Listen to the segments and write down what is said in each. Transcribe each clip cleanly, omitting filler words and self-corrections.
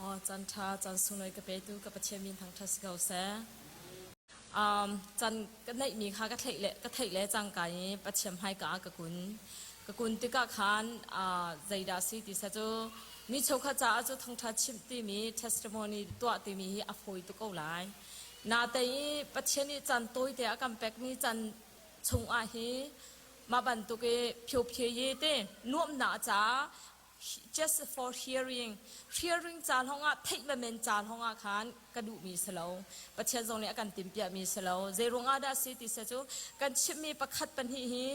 Aw caan ṭha caan sunglawi ka petu ka Pathian min thangṭhat si ko seh. Can ka neihmi kha ka theih le ka theih le cangka i Pathian hmaika ah ka kun. Ka kun tikah khan zeidah si ti seh cu mi cheukhat caah cu thangṭha chimh timi testimony tuah timi hi a fawi tuk ko lai. Natein i Pathian nih caan tawite a kan pekmi caan chungah hi mah bantuk i phiophie ye te nuamhnak caah just for hearing hearing ca lawngah theih men ca lawngah khan ka duhmi si lo. Pathian zong nih a kan timhpiahmi si lo. Zei ruangah dah si ti se cu kan chimhmi pakhat pahnih hi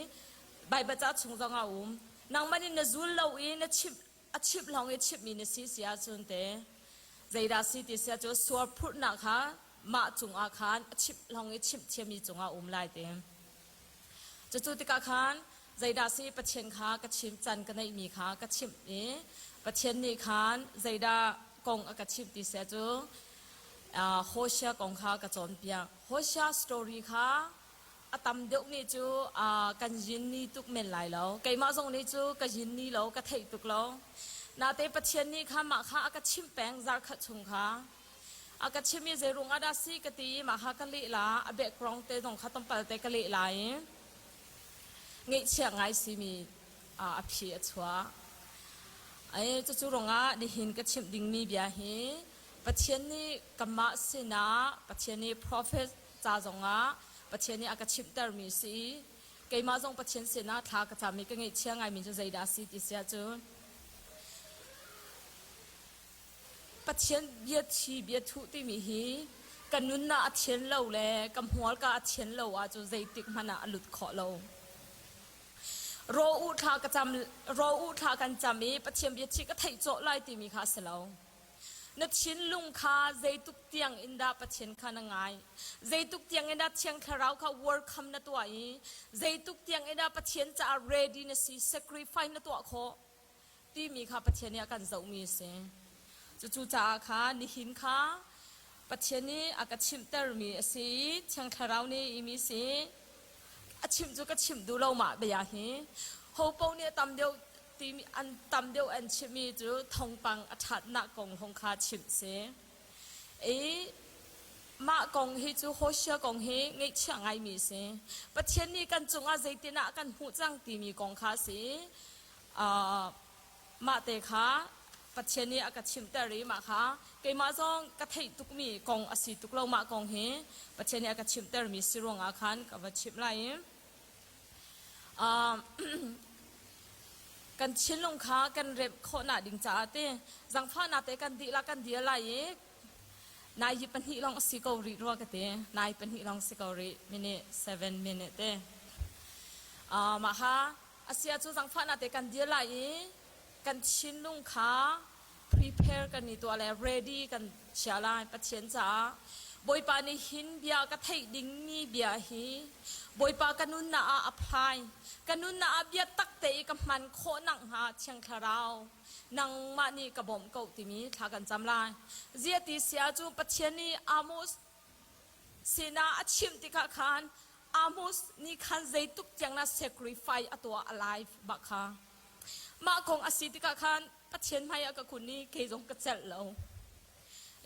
Baibal ca chung zong ah um. Nangmah nih na zul lo i na chimh a chimh lawng i chimhmi na si si ahcun te zeidah si ti si cu sual phurhnak kha mah cungah khan a chimh lawng i chimh thiammi cungah um lai te. Cucu tikah khan zeidah si Pathian kha ka chim can ka neihmi kha ka chimh i Pathian nih khan zeidah kong a ka chimh ti seh cu Hosea kong kha ka cawnpiak. Hosea story kha a tam deuh nih cu kan yin ni tuk men lai lo. Keimah zong nih cu ka yin ni lo, ka theih tuk lo. Nate Pathian nih kha mah kha a ka chimh peng zarkhat chung kha. A ka chim i zeirung ah dah si ka ti i mah kha ka leh la, a background te zong kha tlawmpal te ka leh lai i ngeihchia ngai simi a phi a chuah. Ai cucu ruangah nihin ka chimh dingmi bia hi Pathian nih kanmah sinah Pathian nih prophet ca zongah Pathian nih a ka chimhtermi si i keimah zong Pathian sinah thla ka cam i ka ngeihchia ngaimi cu zeidah a si ti si ahcun Pathian biathi biathuh timi hi ka nunnak a thian lo le ka hmualka a thian lo ahcun zeitik hmanh ah a lut khawh lo. Raw u thla ka cam raw u thla kan cam i Pathian biathi ka theih cawh lai timi kha a si lo. Na thinlung kha zeituk tiang in dah Pathian kha na ngai? Zeituk tiang in dah Thiang Thlarau kha welcome na tuah i zeituk tiang in dah Pathian caah ready na si, sacrifice na tuah khawh? Timi kha Pathian nih a kan zohmi a si. Cucu caah kha nihin kha Pathian nih a ka chimhtermi a si i Thiang Thlarau nih imi si. A chimh cu ka chimh duh lo mah bia hi. Ho paoh nih a tam deuh timi an tam deuh an chimhmi cu thawngpang a ṭhatnak kong hong kha chimh si. I mah kong hi cu Hosea kong hi ngaihchia ngaimi a si. Pathian nih kan cungah zeitin ah a kan hmuh cang timi kong kha a si. Mah te kha Pathian nih a ka chimhter i mah kha keimah zong ka theih tukmi kong a si tuk lo. Mah kong hi Pathian nih a ka chimhtermi si ruangah khan ka va chimh lai i kan thinlung kha kan remh khawhnak ding caah te zangfahnak te kan dihlak kan dir lai i nai hi pahnih lawng a si ko rih rua ka ti. Nai pahnih lawng si ko rih, minute 7 minute te. Mah kha A si ahcun zangfahnak te kan dir lai i kan thinlung kha prepare kan i tuah le ready kan chia lai Pathian caah. Bawipa nih hin bia ka theih dingmi bia hi Bawipa ka nunnak ah apply, ka nunnak ah bia tak te i ka hman khawh nak hnga Thiang Thlarau nangmah nih ka bawmh ko timi thla kan cam lai. Ziah ti si ahcun Pathian nih Amos sinah a chimh tikah khan Amos nih khan zeituk tiang na sacrifice a tuah alive bak kha. Mah kong a si tikah khan Pathian hmai ah ka kun i kei zong ka celh lo.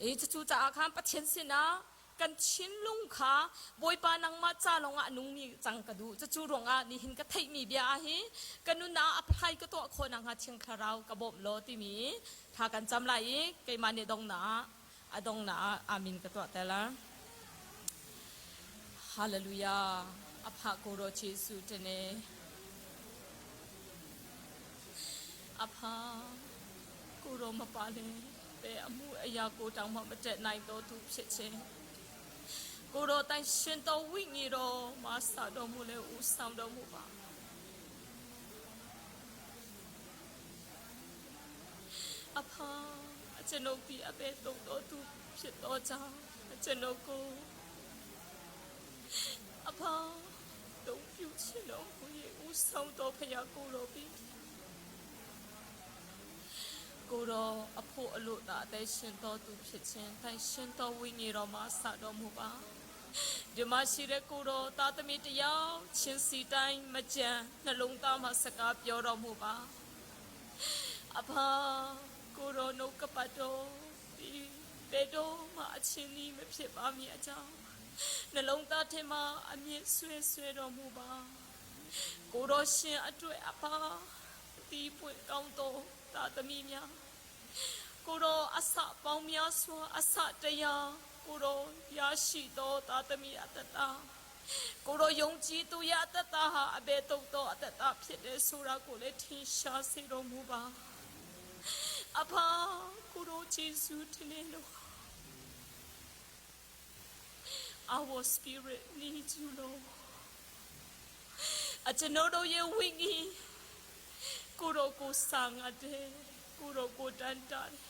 I cucu caah khan Pathian sinah kan thinlung kha Bawipa nangmah ca lawngah a nungmi cang ka duh. Cucu ruangah nihin ka theihmi bia ah hi ka nun ah apply ka tuah khawh nakhnga Thiang Thlarau ka bawmh law timi thla kan cam lai i keimah nih donghnak a donghnak ah amin ka tuah te la. Hallelujah. Apha ko ro Jesu tene. Apha ko ro ma pa le pe amu aya ko tang ma ma te nai do tu phe che. Ko ro tan shin to wi ngi ro ma sa do mu le u sam do mu ba. Apha အကျွန်ုပ်ဒီအပဲတုံတော်သူဖြစ်တော်ကြောင့်အကျွန်ုပ်ကိုအဖတုံပြူချင်တော်မူ၏ဦးဆောင်တော်ဖရာကိုတော်ပြီကိုတော်အဖို့အလို့သာအသက်ရှင်တော်သူဖြစ်ခြင်းတိုင်ရှင်တော်ဝိညာဉ်တော်မှာစတော်မူပါဒီမှာရှိတဲ့ကိုတော်သားသမီးတယောက်ချင်းစီတိုင်းမကြံနှလုံးသားမှာစကားပြောတော်မူပါအဖကိုရောနှုတ်ကပတ်တော် ti bedo ma achini me phe pa mi acha နှလုံးသားထဲမှာအမြင့်ဆွဲဆွဲတော်မူပါကိုတော်ရှင်အတွေ့အပါတီးပွင့်ကောင်းတော်သာသမီများကိုတော်အစပေါင်းများစွာအစတရားကိုတော်ရရှိတော်သာသမီအတ္တတာကိုတော်ယုံကြည်သူရဲ့အတ္တတာဟာအဘယ်တုတ်တော်အတ္တတာဖြစ်တယ်ဆိုတာကိုလည်းထင်ရှားစေတော်မူပါအဖာကိုတော်ယေရှုတင်နေလို့ Our spirit needs you, Lord. အကျွန်ုပ်တို့ရဲ့ဝိညာဉ်ကိုရောကိုဆာငတ်တယ်ကိုရောကိုတန်တာတယ်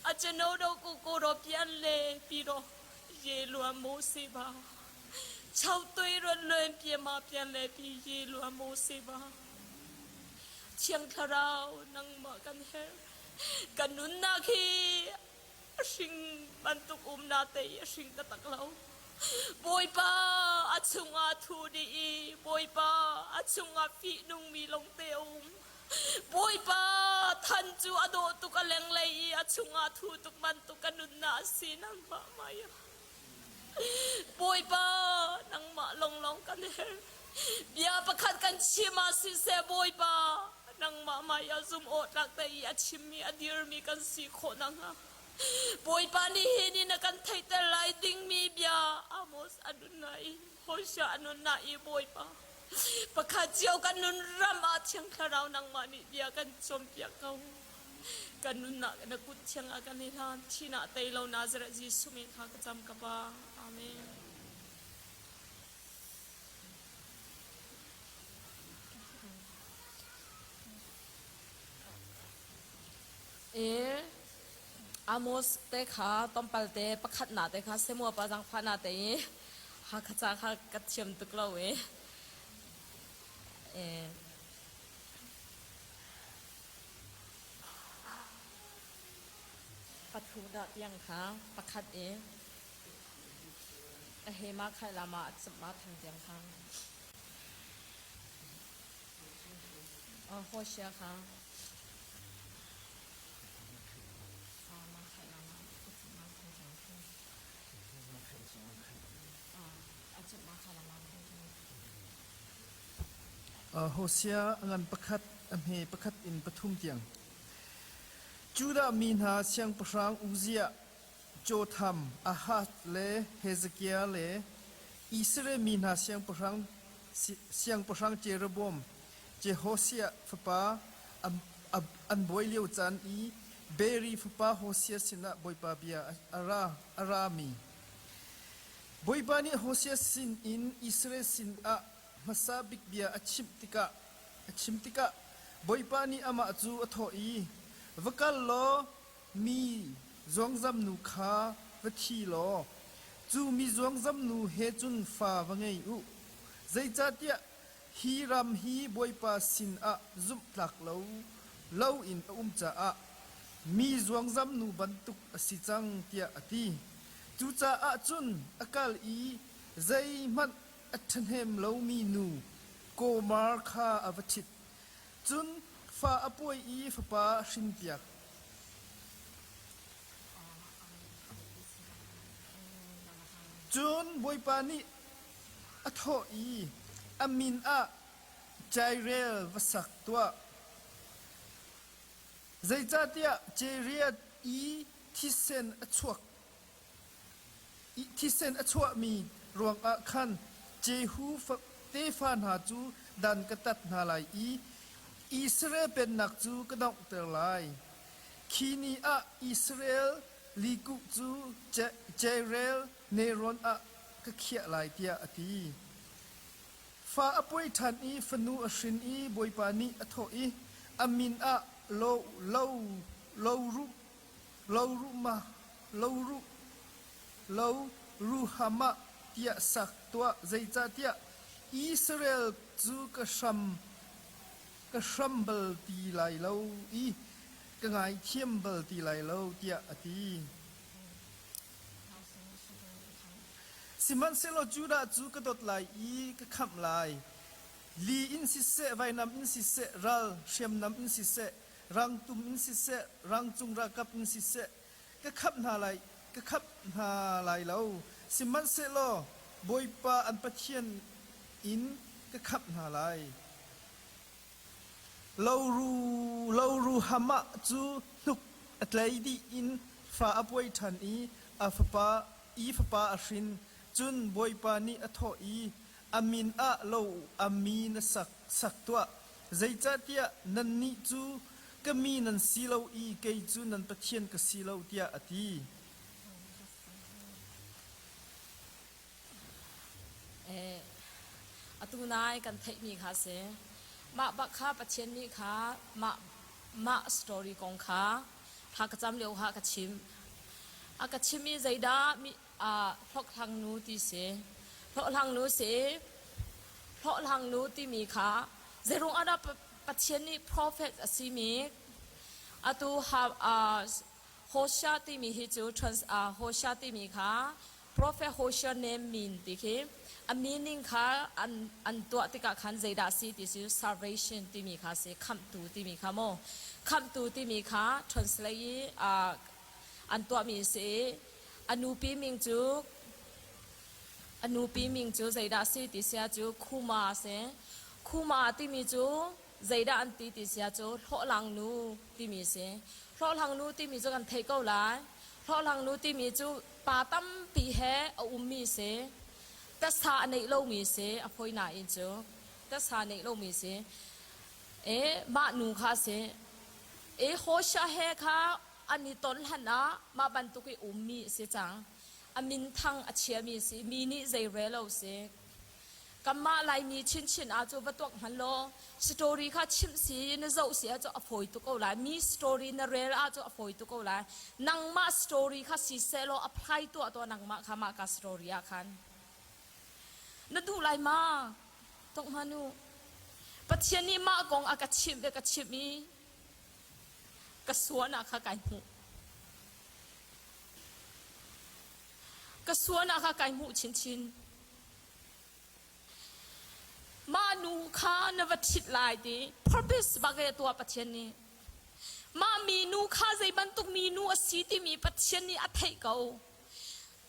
အကျွန်ုပ်တို့ကိုကိုရောပြန်လဲပြီးတော့ရေလွှမ်းမိုးစေပါခြောက်သွေးရလွင်ပြမပြန်လဲပြီးရေလွှမ်းမိုးစေပါချင်ခရောနงမကန်ဟဲကန်နုနာခီ Hring bantuk um na te i hring taktak lo. Bawipa a chungah thu dih i Bawipa a chungah fihnungmi lawngte a um. Bawipa than cu a dawh tuk a lenglei i a chungah thu tuk bantuk ka nunnak a si nangmah maya. Bawipa nangmah lawnglawng kan herh. Bia pakhat kan chim ah siseh Bawipa nangmah hmaiah zum awh tlak te i a chimmi a dirmi kan si khawh nakhnga Bawipa nih hi ni na kan theihter lai dingmi bia Amos a nunnak i Hosea a nunnak i Bawipa pakhat cio kan nun ram ah Thiang Thlarau nangmah nih bia kan cawnpiak ko. Kan nunnak na kut thiang ah kan i hlan thihnak tei lo Nazareth Jesuh min kha ka cam ka pa. Amen. E Amos te kha tompal te pakhat na te kha semua pa zangfa na te i Hakha ca kha ka thiam tuk lo e. E Pathum dah tiang kha pakhat i a he ma khai la ma a ma thang tiang kha. Hosea kha ma khai la ma ma thang tiang kha. A ma kha la ma thang tiang. Hosea a ngan pakhat, a hme pakhat in pathum tiang. Judah mi hna siangpahrang Uzziah, Jotham, Ahaz le Hezekiah le Israel mi hna siangpahrang siangpahrang Jeroboam, Jehoshaphat fapa an bawi lio caan i Beeri fapa Hosea sinah Bawipa bia a ra a rami. Bawipa nih Hosea sinin Israel sinah hmasa bik bia a chimh tikah a chim tikah Bawipa nih amah cu a thawh i, Va kal law mi zuangzam nu kha va thi law cu mi zuangzam nu he cun fa va ngei u. Zeicahtiah hi ram hi Bawipa sinah zumhtlak lo loin a um caah mi zuangzam nu bantuk a si cang, tiah a ti. Cucaah cun a kal i zeihmanh a ṭhahnem lomi nu Komar kha a va ṭhit. Cun fa a pawi i fapa a hrinpiak. Cun Bawipa nih a thawh i a min ah Jairel va sak tuah. Zeicahtiah Jeriad i thisen a chuak Thisen a chuahmi ruangah khan Jehu tefa hna cu dan ka tat hna lai i Israel pennak cu ka donghter lai. Khi ni ah Israel likuh cu Jeirel nelrawn ah ka khiah lai, tiah a ti. Fa a puai ṭhan i fanu a hrin i Bawipa nih a thawh i a min ah Lo, Lo, Lo Ruh Lo-ruhma, lo-ruh, lo-ruhamah tiah sak tuah, zeicahtiah Israel cu ka hram ka hram bal ti lai lo i ka ngaithiam bal ti lai lo, tiah a ti. Sihmanhsehlaw Judah cu ka dawt lai i ka khamh lai. Li in siseh, vainam in siseh, ral hriamnam in siseh, rangtum in siseh, rangcung ralkap in siseh, ka khamh hna lai ka khamh hna lai lo. Sihmanhsehlaw Bawipa an Pathian in ka khamh hna lai. Lo-Ruhamah cu hnuk a tlei dih in fa a puai ṭhan i a fapa i fapa a hrin. Cun Bawipa nih a thawh i, A min ah lo a mi na sak, sak tuah, zeicahtiah nannih cu ka mi nan si lo i kei cu nan Pathian ka si lo, tiah a ti. Atu nai kan theihmi kha si. Mah bak kha Pathian nih kha mah mah story kong kha thla ka cam lio kha ka chim. A ka chim i zeidah mi hlawkhlang nu ti si. Hlawhhlang nu si. Hlawhhlang nu timi kha zeirung ah dah Pathian nih prophet a simi atu ha Hosea timi hi cu trans Hosea timi kha Prophet Hosea name min ti khi a meaning kha an, an tuah tikah khan zeidah si ti cu salvation timi kha si khamhtu timi kha maw khamhtu timi kha translate i uh, an tuahmi si a nupi ming cu a nupi ming cu zeidah si ti sia cu Khuma si Khuma timi cu zeidah an ti ti sia cu hlawhlang nu timi si hlawhlang nu timi cu kan theih ko lai hlawhlang nu timi cu pa tampi he a ummi si tasa a neih lomi si a poi nain cu tasa neih lomi si e mah nu kha si e Hosea he kha an i ton hlan ah mah bantuk i ummi si cang a min thang a chiami si mi nih zei relo si Kanmah Laimi chinchin ah cu va tuak hmanh law story kha chimh si na zoh si ah cu a fawi tuk ko lai. Mi story na rel ah cu a fawi tuk ko lai. Nangmah story kha si seh law apply tuah tuah nangmah kha mah ka story ah khan. Na duh lai ma? Tok hmanh u. Pathian nih mah kong a ka chimh le ka chimh i ka suan ah kha kai hmuh. Ka suan ah kha kai hmuh chinchin. Mah nu kha na va ṭhit lai ti purpose bak e tuah Pathian nih. Mah minu kha zei bantuk minu a si timi Pathian nih a theih ko.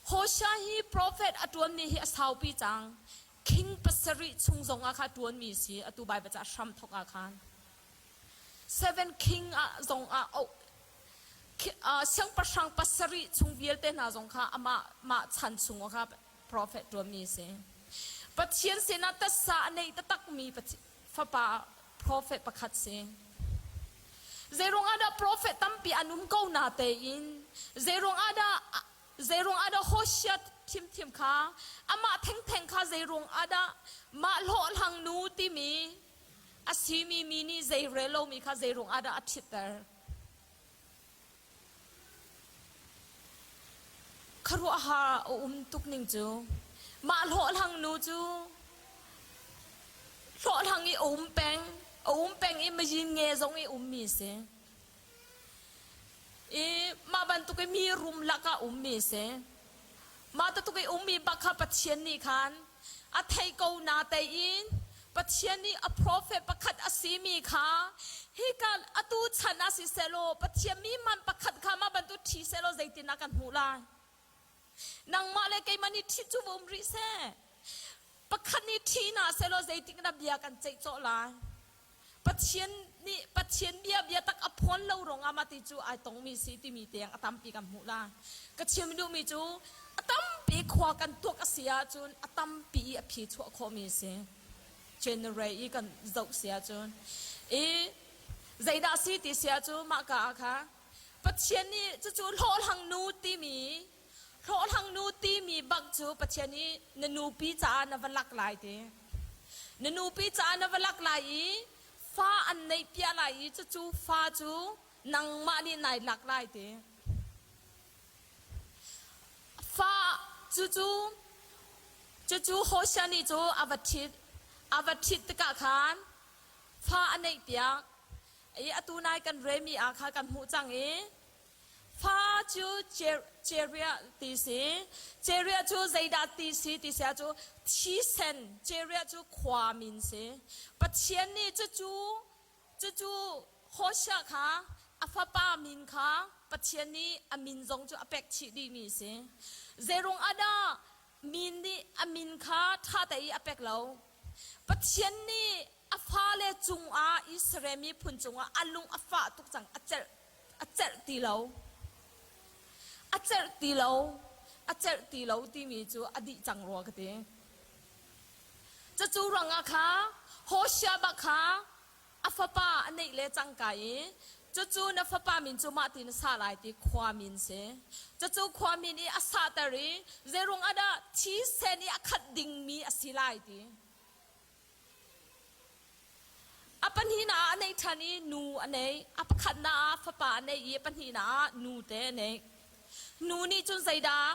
Hosea hi prophet a ṭuanmi hi a saupi cang. King pasarih chung zong ah kha ṭuanmi si atu Baibal ca hram thawk ah khan. Seven king ah zong ah oh, siangpahrang pasarih chung vialte hna zong kha amah mah chan chung ah kha prophet ṭuanmi a si. Pathian sinah tasa a nei taktakmi fapa prophet pakhat si. Zeirung ah dah prophet tampi an um ko na tein zeirung ah dah zeirung ah dah Hosea thimthim kha amah thengtheng kha zeirung ah dah mah hlawhhlang nu timi a simi mi nih zei rel lomi kha zeirung ah dah a ṭhitter. Khuaruahhar a um tuk ning cu mah hlawhhlang nu cu hlawhhlang i a um peng a um peng i mayin nge zong i ummi si i mah bantuk i mi rum lakah ummi si mah bantuk i ummi bak kha Pathian nih khan a theih ko na tein Pathian nih a prophet pakhat a simi kha hika atu chan ah siseh law Pathian mi man pakhat kha mah bantuk ṭhi seh law zeitin ah kan hmuh lai nangmah le keimah nih ṭhi cu va um rih seh pakhat nih ṭhi hna seh law zeitin dah bia kan ceih cawh lai Pathian nih Pathian bia bia tak a phuan lo ruangah mah ti cu ai tongmi si timi tiang a tampi kan hmuh la. Ka chim duhmi cu a tampi khua kan tuak a si ahcun a tampi i a phi chuah khawhmi a si. Generate i kan zoh si ahcun i zeidah si ti si ahcun mah ka ah kha Pathian nih cucu hlawhhlang nu timi hlawhhlang nu timi bak cu Pathian nih na nupi caah na va lak lai ti. Na nupi caah na va lak lai i fa an neih piah lai i cucu fa cu nangmah nih nai lak lai ti. Fa cucu cucu Hosea nih cu a va ṭhit a va ṭhit tikah khan fa a neih piak i atu nai kan remi ah kha kan hmuh cang i Fa cu Ceria ti si. Ceria cu zeidah ti si ti si ahcu thisen Ceria cu khua min si. Pathian nih cucu cucu Hosea kha a a fapa min kha Pathian nih a min zong cu a pek chih dihmi a si. Zeirung ah dah min nih a min kha ṭha te i a pek lo? Pathian nih a fale cungah Israel miphun cungah a lung a fah tuk cang, a celh a celh ti lo. A celh ti lo, a celh ti lo timi cu a dih cang rua ka ti. Cucu ruangah kha Hoshea bak kha a fapa a neih le cangka i cucu na fapa min cu mah ti na sa lai ti khua min si. Cucu khua min i a sahter i zeirung ah dah thisen i a khat dingmi a si lai ti. A pahnihnak ah a neih ṭhan i nu a nei. A pakhatnak ah fapa a nei i a pahnihnak ah nu te a nei. Nu nih cun zeidah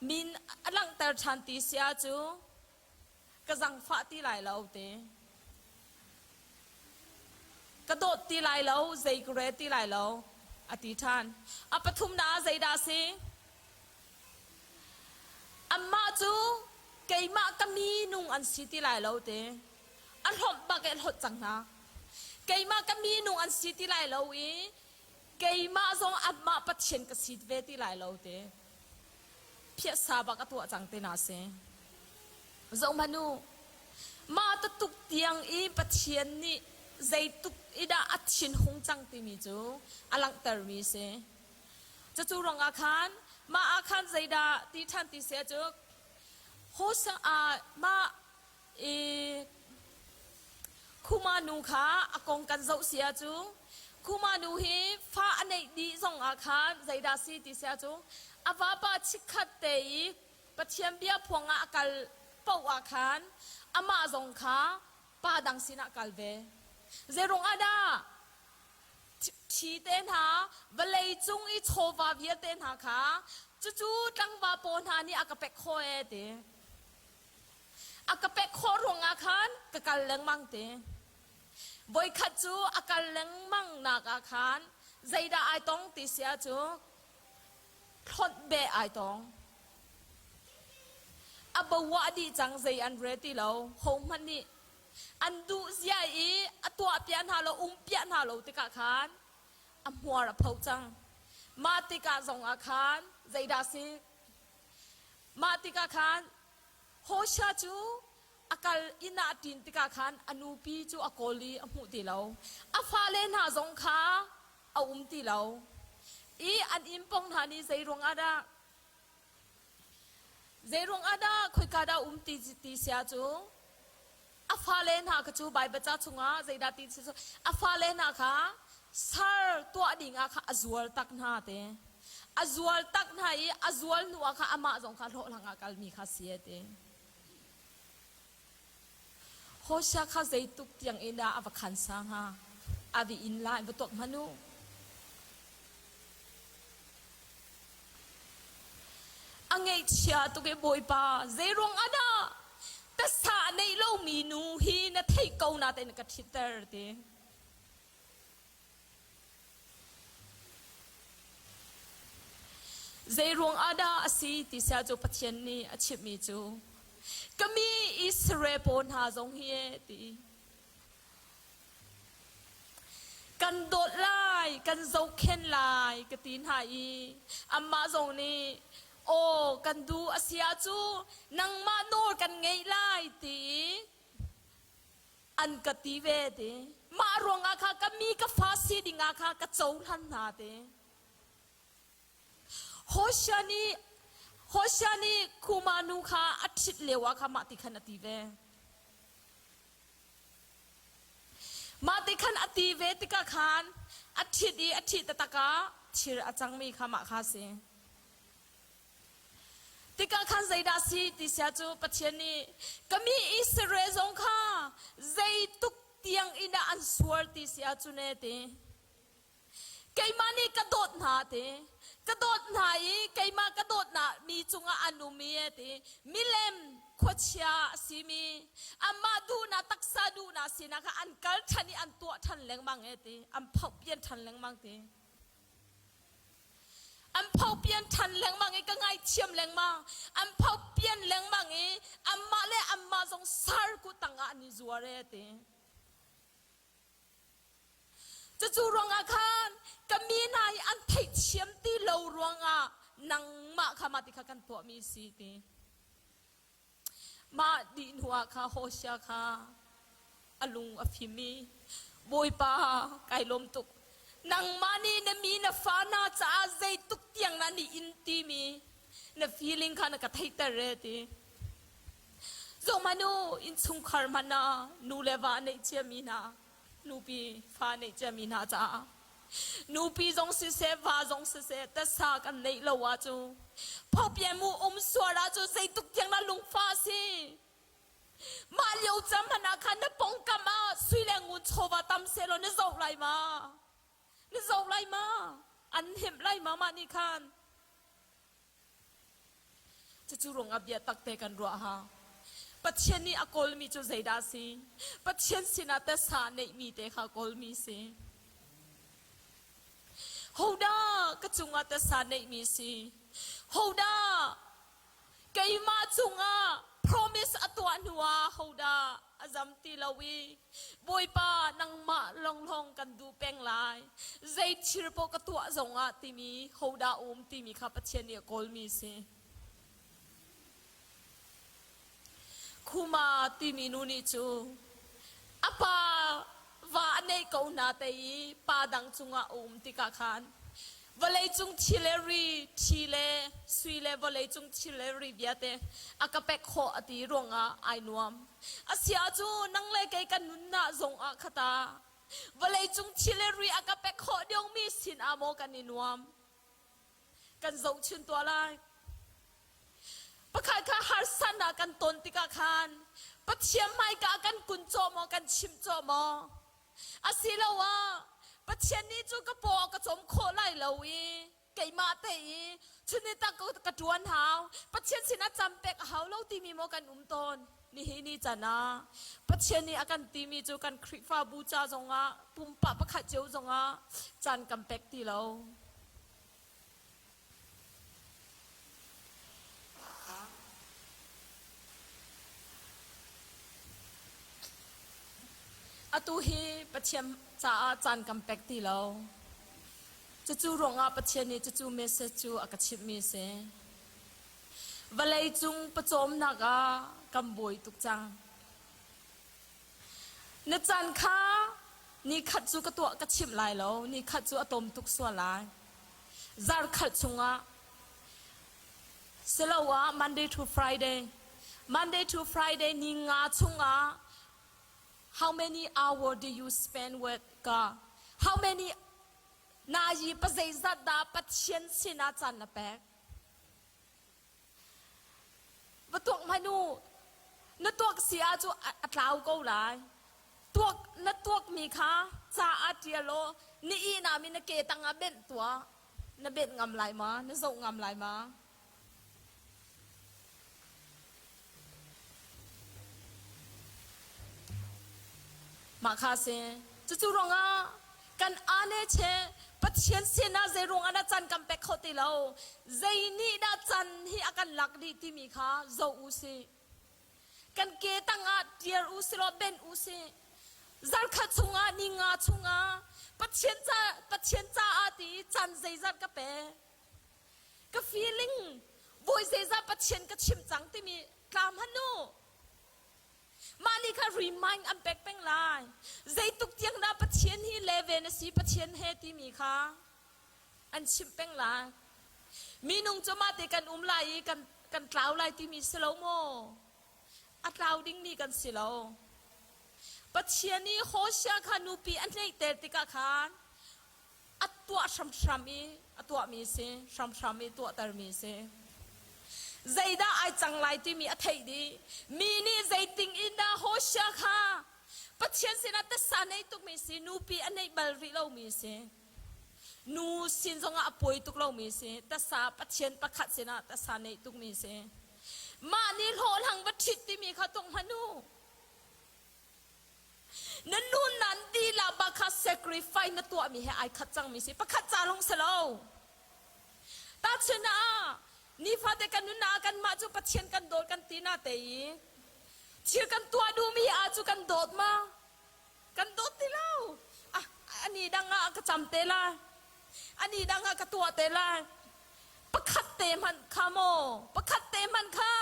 min a langhter ṭhan ti si ahcun ka zangfah ti lai lo ti. Ka dawt ti lai lo, zei ka re ti lai lo, a ti ṭhan. A pathumnak ah zeidah a si? Anmah cu keimah ka mi nung an si ti lai lo ti. A hlawmh bak i a hlawt cang hna. Keimah ka mi nung an si ti lai lo i keimah zong anmah Pathian ka si ve ti lai lo ti. Phiahsa bak a tuah cang ti na si. Zohhmanh u, mah tuk tiang i Pathian nih zeituk i dah a thinhung cang timi cu a langhtermi a si. Cucu ruangah khan mah ah khan zeidah ti ṭhan ti seh cu Hosea ah mah i Khuma nu kha a kong kan zoh si ahcu Khuma nu hi fa a neih dih zong ah khan zeidah si ti si ahcu a vapa chikkhat te i Pathian bia phuang ah a kal paoh ah khan amah zong kha pa dang sinah kal ve. Zeirung ah dah Ṭhi te hna, vawlei cung i chawva vialte hna kha cucu tlangva paw hna nih a ka pek khawh ee ti. A ka pek khawh ruangah khan ka kal lengmang ti. Voikhat cu a kal lengmang nak ah khan zeidah ai tong ti si ah cu hlonh beh ai tong. A bawah dih cang zei an re ti lo, hohmanh nih An duh zia i a tuah piah hna lo, um piah hna lo tikah khan a hmuar a pho cang. Mah tikah zongah khan zeidah si? Mah tikah khan Hosea cu a kal inn ah a ṭin tikah khan a nupi cu a kawl i a hmuh ti lo. A fale hna zong kha a um ti lo. I an inn pong hna nih zei ruangah dah Zeiruang ah dah khoika dah um ti ti sia cu a fale hna kha cu Baibal ca chungah zeidah ti si cu a fale hna kha sar tuah ding ah kha a zual tak hna te a zual tak hna i a zual hnu ah kha amah zong kha hlawhhlang ah kalmi kha si te Hosea kha zeituk tiang in dah a va khan sa hnga a vi in la in va tuak hmanh u A ngaihchia tuk i Bawipa, zeiruang ah dah tasa a neih lomi nu hi na theih ko na tein ka ṭhitter ti. Zeiruang ah dah a si ti sia cu Pathian nih a chimhmi cu ka mi Israel pawl hna zong hi e ti. Kan dawt lai, kan zohkhenh lai ka ti hna i amah zong nih aw kan duh a si ahcun nangmah nawl kan ngeih lai ti an ka ti ve ti. Mah ruangah kha ka mi ka fa si dingah kha ka cohlan hna ti. Hosea nih Hosea nih Kuma nu kha a ṭhit lio ah kha mah ti khan a ti ve. Mah ti khan a ti ve tikah khan a ṭhit i a ṭhih taktak ah thir a cangmi kha mah kha a si. Tikah khan zeidah a si ti sia cu Pathian nih ka mi Israel zong kha zeituk tiang in dah an sual ti si ahcun ee ti. Keimah nih ka dawt hna ti. Ka dawt hna i keimah ka dawtnak mi cungah an um i ti. Milem khuachia a simi amah duhnak taksa duhnak sinak kha an kal ṭhan i an tuah ṭhan lengmang e ti. An phohpian ṭhan lengmang ti. An phopian ṭhan lengmang i ka ngaithiam lengmang. An phopian lengmang i amah le amah zong sar kut tangah an i zuar e ti. Cucu ruangah khan ka mi hna hi an theihthiam ti lo ruangah nangmah kha mah ti kha kan tuahmi si ti. Mah dih hnuah kha Hosea kha a lung a fim i Bawipa kai lawm tuk. Nangmah nih na mi na fa hna caah zeituk tiang na ni in timi na feeling kha na ka theihter e ti. Zohhmanh u, innchungkhar hmanh ah nu le va a neih ciami hna, nupi fa neih ciami hna caah nupi zong siseh, va zong siseh, tasa kan neih lo ahcun phopian mu um sual ahcun zeituk tiang dah lungfah a si. Mah lio cam hmanh ah khan na pongkam ah sui le ngun chawva tam sehlaw na zoh lai ma? Na zoh lai ma? An hemh lai ma mah nih khan? Cucu ruangah biatak te kan ruah hau. Pathian nih a kawlmi cu zeidah a si? Pathian sinah tasa neihmi te kha kawlmi si. Hodah ka cungah tasa neihmi si? Hodah keimah cungah promise a tuah hnuah hodah a zam ti lo i Bawipa nangmah longlong kan duh peng lai zei thil paoh ka tuah zongah timi hodah um timi kha Pathian nih a kawlmi si. Khuma timi nu nih cu a pa va a neih ko hna te i pa dang cungah a um tikah khan vawleicung thil le ri thi le sui le vawleicung thil le ri vialte a ka pek khawh a ti ruangah ai nuam. A si ahcun nang le kei kan nunnak zongah khata vawleicung thil le ri a ka pek khawh dingmi sin ah maw kan i nuam? Kan zohchun tuah lai. Pakhat kha harsatnak kan ton tikah khan Pathian hmaika kan kun cawh maw kan chimh cawh maw? Asiloah Pathian nih cu ka paw a ka cawm khawh lai lo i keimah te i chun tak ka ṭuan hau Pathian sinah cam pek a hau lo timi maw kan um tawn nihin ni can ah Pathian nih a kan timi cu kan Khrihfabu ca zongah pumpak pakhat cio zongah caan kan pek ti lo. Atu hi Pathian caah caan kan pek ti lo. Cucu ruangah Pathian nih cucu message cu a ka chimhmi a si. Vawlei cung pawcawmnak ah kan buai tuk cang. Na caan kha nikhat cu ka tuah ka chimh lai lo, nikhat cu a tom tuk sual lai. Zarkhat chungah siloah Monday to Friday, Monday to Friday ni nga chungah how many hour do you spend with God? How many na yi pa zeizat dah Pathian sinah caan na pek? Va tuak hmanh u. Na tuak si ah cu a tlau ko lai. Tuak na tuakmi kha ca ah ṭial law ni ihnak mi na ke tangah benh tuah. Na benh ngam lai ma? Na zoh ngam lai ma? Mah kha a si. Cucu ruangah kan ane che Pathian sinah zei ruangah dah can kan pek kho ti lo? Zei nih dah can hi a kan lak dih timi kha zoh u sih. Kan ke tangah tiar u sih law ben u sih. Zarkhat chungah ni nga chungah Pathian ca Pathian caah ti can zeizat ka pe. Ka feeling voi zeizat Pathian ka chim cang timi tla hmanh u. Mah nih kha remind an pek peng lai. Zeituk tiang dah Pathian hi level na si Pathian he timi kha an chimh peng lai. Minung cu mah te kan um lai i kan, kan tlau lai timi si lo maw? A tlau dingmi kan si lo. Pathian nih Hosea kha nupi a hneihter tikah khan a tuah hramhram i a tuahmi si, hramhram i tuahtermi si. Zeidah ai cang lai timi a theih dih. Mi nih zeiting in dah Hosea kha Pathian sinah tasa nei tukmi si, nupi a neih bal rih lomi si. Nu sin zongah a puai tuk lomi si, tasa Pathian pakhat sinah tasa neih tukmi si. Mah nih hlawhhlang va ṭhit timi kha tuk hmanh u. Na nun nan dilah bak kha sacrifice na tuahmi he ai khat cangmi si. Pakhat ca lawng si lo. Tahchun ah nifate kan nunnak ah kanmah cu Pathian kan dawt kan ti na te i thil kan tuah duhmi ah cu kan dawt ma? Kan dawt ti lo. Ah, Ani dang ah ka cam te lai. Ani dang ah ka tuah te lai. Pakhat te hmanh kha maw? Pakhat te hmanh kha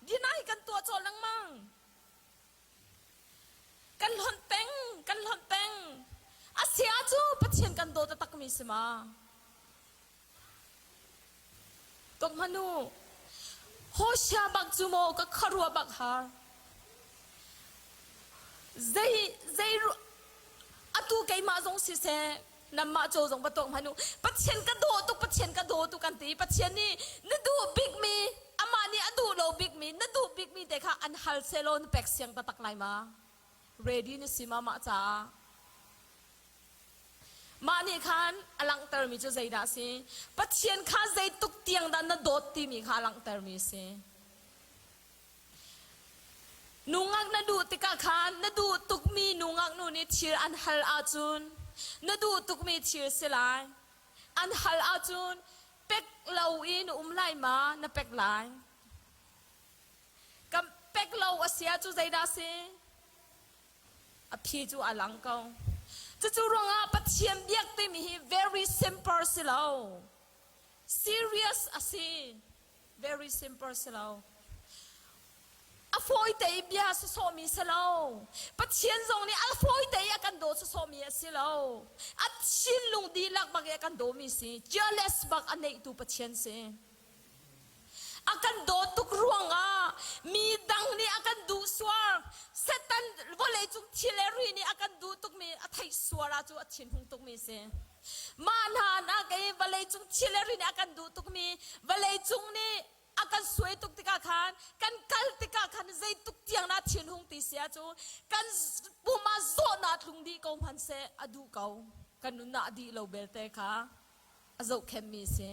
deny kan tuah cawh lengmang. Kan hlonh peng, kan hlonh peng. A sia cu Pathian kan daw taktakmi si ma? Tok hmanh u. Hosea bak cu maw ka khuaruah bak har. Zei zei atu keimah zong siseh nanmah caw zong va tuak hmanh u. Pathian ka daw tuk, Pathian ka daw tuk kan ti. Pathian nih na duh bikmi, amah nih a duh lo bikmi, na duh bikmi te kha an hal sehlaw na pek siang taktak lai ma? Ready na si ma mah caah? Mah nih khan a langhtermi cu zeidah a si? Pathian kha zeituk tiang dah na dawt timi kha a langhtermi a si. Nungak na duh tikah khan na duh tukmi nungak nu nih thil an hal ahcun na duh tukmi thil si lai. An hal ahcun pek lo in um lai ma na pek lai. Kan pek lo a si ahcun zeidah a si? A phi cu a lang ko. Cucu ruangah Pathian biak timi hi very simple si lo. Serious a si. Very simple si lo. A fawite i bia sawsawhmi si lo. Pathian zong nih a fawite i a kan daw sawsawhmi a si lo. A thinlung dihlak bak i a kan dawmi si. Jealous bak a neihtu Pathian si. A kan dawt tuk ruangah mi dang nih a kan duh suar. Satan vawleicung thil le ri nih a kan duh tukmi a theih suar ah cu a thinhung tukmi si. Mah hna ah kei vawleicung thil le ri nih a kan duh tukmi vawleicung nih a kan suai tuk tikah khan kan kal tikah khan zeituk tiang dah thinhung ti si ah cu kan pum ah zawhnak tlung dih ko hmanhseh a duh ko. Kan nunnak a dih lo belte kha a zohkhenhmi a si.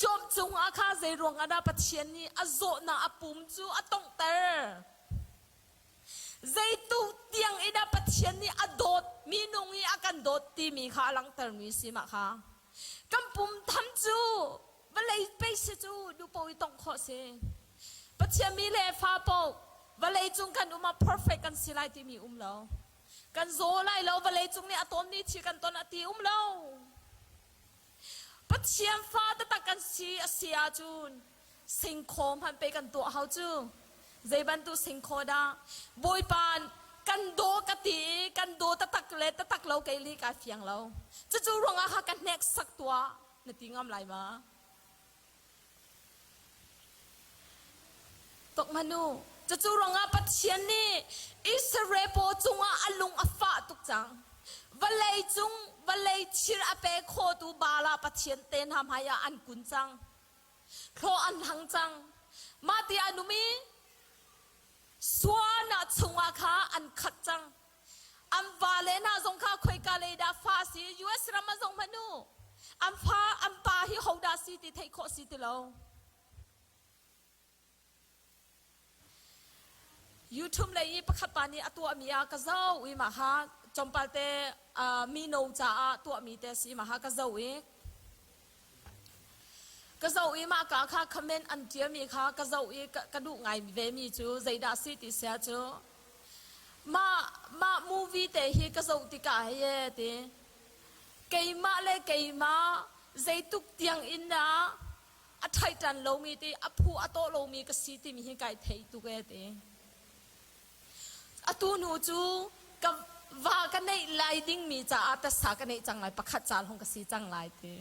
Job cungah kha zeiruang ah dah Pathian nih a zawhnak a pum cu a tonghter? Zeitu tiang in dah Pathian nih a dawt, minung i a kan dawt timi kha a langhtermi si mah kha. Kan pum tham cu vawlei pei si cu duhpoh i tongh khawh si. Pathian mi le fa paoh vawlei cung kan um ah perfect kan si lai timi um lo. Kan zaw lai lo, vawleicung nih a tawnmi thil kan ton a ti um lo. Pathian fa taktak kan si a si ahcun singkhaw hmanh pe kan tuah hau cu. Zei bantuk singkhaw dah? Bawipa kan daw ka ti i kan daw taktak le taktak lo kei li kai fiang lo. Cucu ruangah kha ka hneksak tuah na ti ngam lai ma? Tok hmanh u. Cucu ruangah Pathian nih Israel paw cungah a lung a fah tuk cang. Vawlei cung vawlei thil a pe khotu Baal ah Pathian te hna hmaiah an kun cang. Thlaw an hlang cang. Mah ti an um i suanak chungah kha an khat cang. An vale hna zong kha khoika lei dah fa si US ram ah zong hmanh u. An fa an pa hi hodah si ti theih khawh si ti lo. YouTube lei i pakhat pa nih a tuahmi ah ka zoh i mah kha tlawmpal te mino caah tuahmi te si mah kha ka zoh i ka zoh i mah ka kha comment an ṭialmi kha ka zoh i ka duh ngai ve mi cu zeidah si ti sia cu mah mah movie te hi ka zoh tikah hei ti keimah le keimah zeituk tiang in dah a ṭhaiṭan lomi ti a phu a tawh lomi ka si timi hi kai thei tuk e ti. Atu hnu cu ka va ka neih lai dingmi caah tasa ka neih cang lai pakhat ca hong ka si cang lai ti.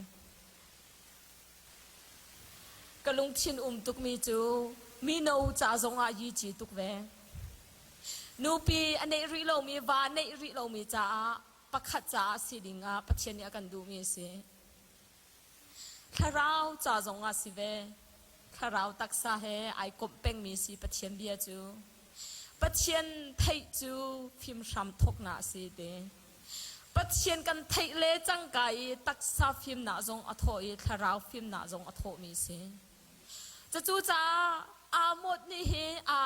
Ka lungthin um tukmi cu mino ca zongah yi ci tuk ve. Nupi a neih rih lomi va neih rih lomi caah pakhat caah si dingah Pathian nih a kan duhmi a si. Thlarau ca zongah si ve. Thlarau taksa he ai komh pengmi si Pathian bia cu. Pathian theih cu fimhram thawknak a si ti. Pathian kan theih le cangka i taksa fimnak zong a thawh i thlarau fimnak zong a thawhmi si. Cucu caah Amot nih hi a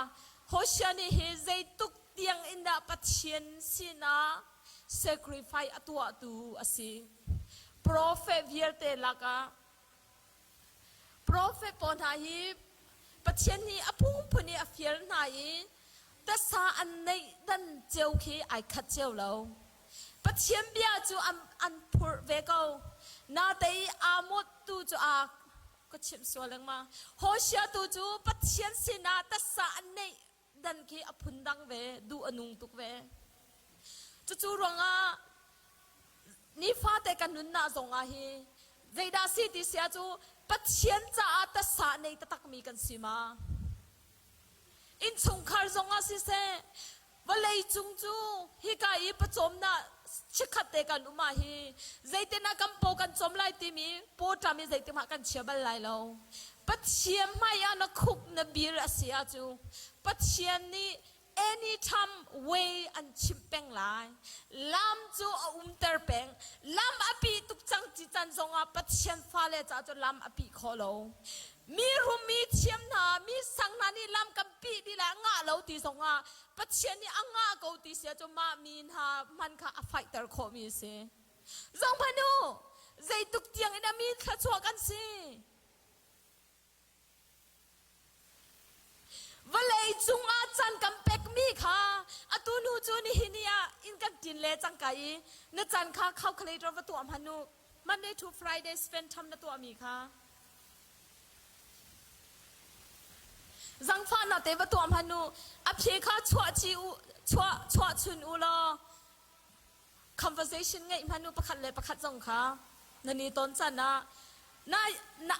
Hosea nih hi zeituk tiang in dah Pathian sinah sacrifice a tuahtu a si. Profet vialte lakah profet pawl hna hi Pathian nih a phungphun i a fial hna i tasa an neih dan cio khi ai khat cio lo. Pathian bia cu an, an phurh ve ko. Natei Amot tu cu a ka chimh sual lengmang. Hosea tu cu Pathian sinah tasa an neih dan khi a phundang ve, duh a nung tuk ve. Cucu ruangah nifate kan nunnak zongah hi zeidah si ti sia cu Pathian caah tasa nei taktakmi kan si ma? Innchungkhar zongah siseh, vawlei cung cu hika i pawcawmnak chikkhat te kan um ah hi zeitin ah kan paw kan cawm lai timi pawṭam i zeitik ah kan chia bal lai lo. Pathian hmai ah na khuk na bir a si ahcu Pathian nih anytime way an chimh peng lai. Lam cu a umter peng. Lam a pih tuk cang ci can zongah Pathian fale caah cun lam a pih khawh lo. Mi rum mi thiam hna, mi sang hna nih lam kan pih dih lai a ngah lo ti zongah Pathian nih a ngah ko ti si ahcun mah mi hna hman kha a faihter khawhmi a si. Zohhmanh u, zeituk tiang in a mi thluachuah kan si. Vawlei cungah can kan pekmi kha atu hnu cu nihin ni ah inn kan ṭin le cangka i na can kha calculator va tuah hmanh u. Monday to Friday spend tham na tuahmi kha. Zangfahnak te va tuah hmanh u. A phi kha chuah chi u, chuah chuah chun u law conversation ngeih hmanh u pakhat le pakhat zong kha nan i ton can ah na, na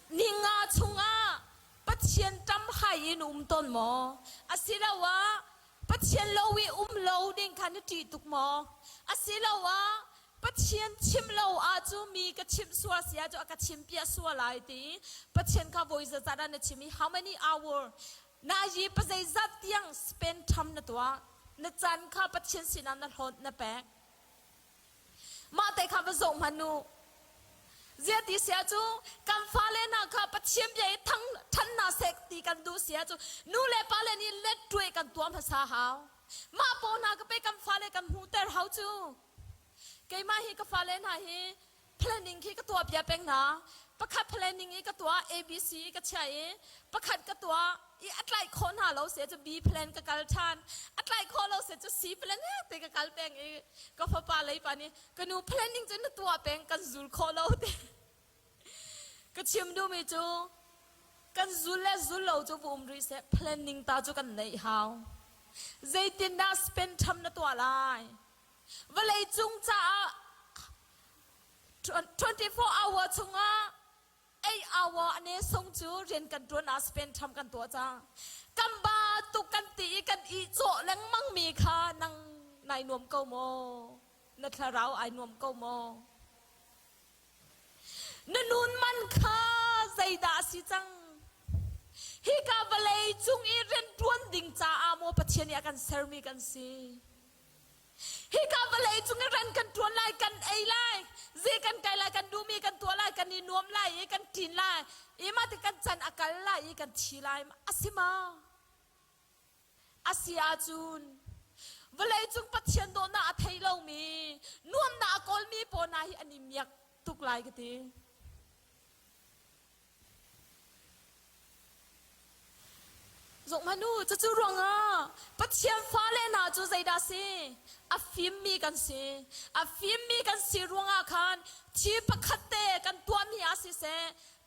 ninga chungah Pathian ṭam hai in um tawn maw? Asiloah Pathian lo i um lo ding kha na ṭih tuk maw? Asiloah Pathian chim lo ahcu mi ka chimh sual si ahcun a ka chim piah sual lai ti Pathian kha voi zazat ah na chim i how many hour na yi pa zeizat tiang spend tham na tuah na caan kha Pathian sinah na hlawt na pek mah te kha va zoh hmanh u Zia ti sia cu kan fale hna kha Pathian bia i thang than hna sek ti kan duh sia cu nu le pa le nih let tuai kan tuah hmasa hau mah paw hna ka pe kan fale kan hmuhter hau cu Keimah hi ka fale hna hi planning khi ka tuah bia peng hna. Pakhat planning i ka tuah ABC i ka chiah i pakhat ka tuah i a tlaih khawh hna lo se cu B plan ka kal ṭhan. A tlaih khawh lo se cu C plan te ka kal peng i ka fapa lei pa nih ka nu planning cu na tuah peng kan zul khawh lo te. Ka chim duhmi cu kan zul le zul lo cu va um rih seh planning ta cu kan neih hau. Zeitindah spend tham na tuah lai? Vawleicung caah 24 hour chungah 8 hour a ne sung cu rian kan ṭuan ah spend tham kan tuah cang. Kan ba tuk kan ti i kan i cawh lengmang mi kha nang nai nuam ko maw? Na thlarau ai nuam ko maw? Na nun man kha zeidah a si cang? Hika vawlei cung i rianṭuan ding caah maw Pathian nih a kan sermi kan si? Hika vawlei cung i rian kan ṭuan lai, kan ei lai, zi kan kai lai, kan duhmi kan tuah lai, kan i nuam lai i kan ṭin lai, i mah ti kan can a kal lai i kan thi lai. A si ma? A si ahcun vawlei cung Pathian dawhnak a thei lomi, nuamnak a kawlmi pawl hna hi an i miak tuk lai ka ti. Zohhmanh u, cucu ruangah Pathian fale hna cu zeidah si? A fimmi kan si. A fimmi kan si ruangah khan thi pakhat te kan tuahmi ah siseh,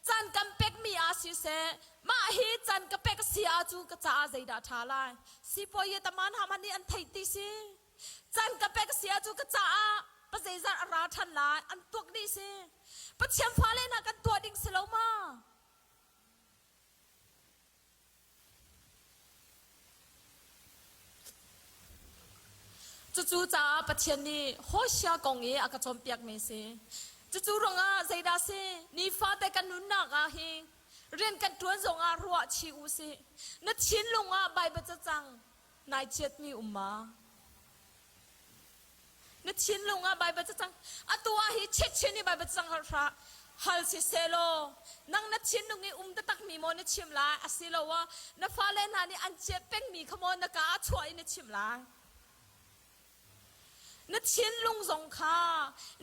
caan kan pekmi ah siseh, mah hi caan ka pek si ahcun ka caah zeidah ṭha lai? Sipuayi taman hama nih an theih ti si. Caan ka pek si ahcun ka caah pazeizat a ra ṭhan lai, an tuak dih si. Pathian fale hna kan tuah ding si lo ma? Cucu caah Pathian nih Hosea kong i a ka cawnpiakmi a si. Cucu ruangah zeidah si? Nifate kan nunnak ah hi rian kan ṭuan zongah ruah chih u sih. Na thinlung ah Baibal cacang nai chiatmi um ma? Na thinlung ah Baibal cacang atu ah hi chiatchin i Baibal cacang hal hal si selaw nang na thinlung i um taktakmi maw na chim lai asiloah na fale hna nih an chiat pengmi kha maw na ka ah chuah in na chim lai na thinlung zong kha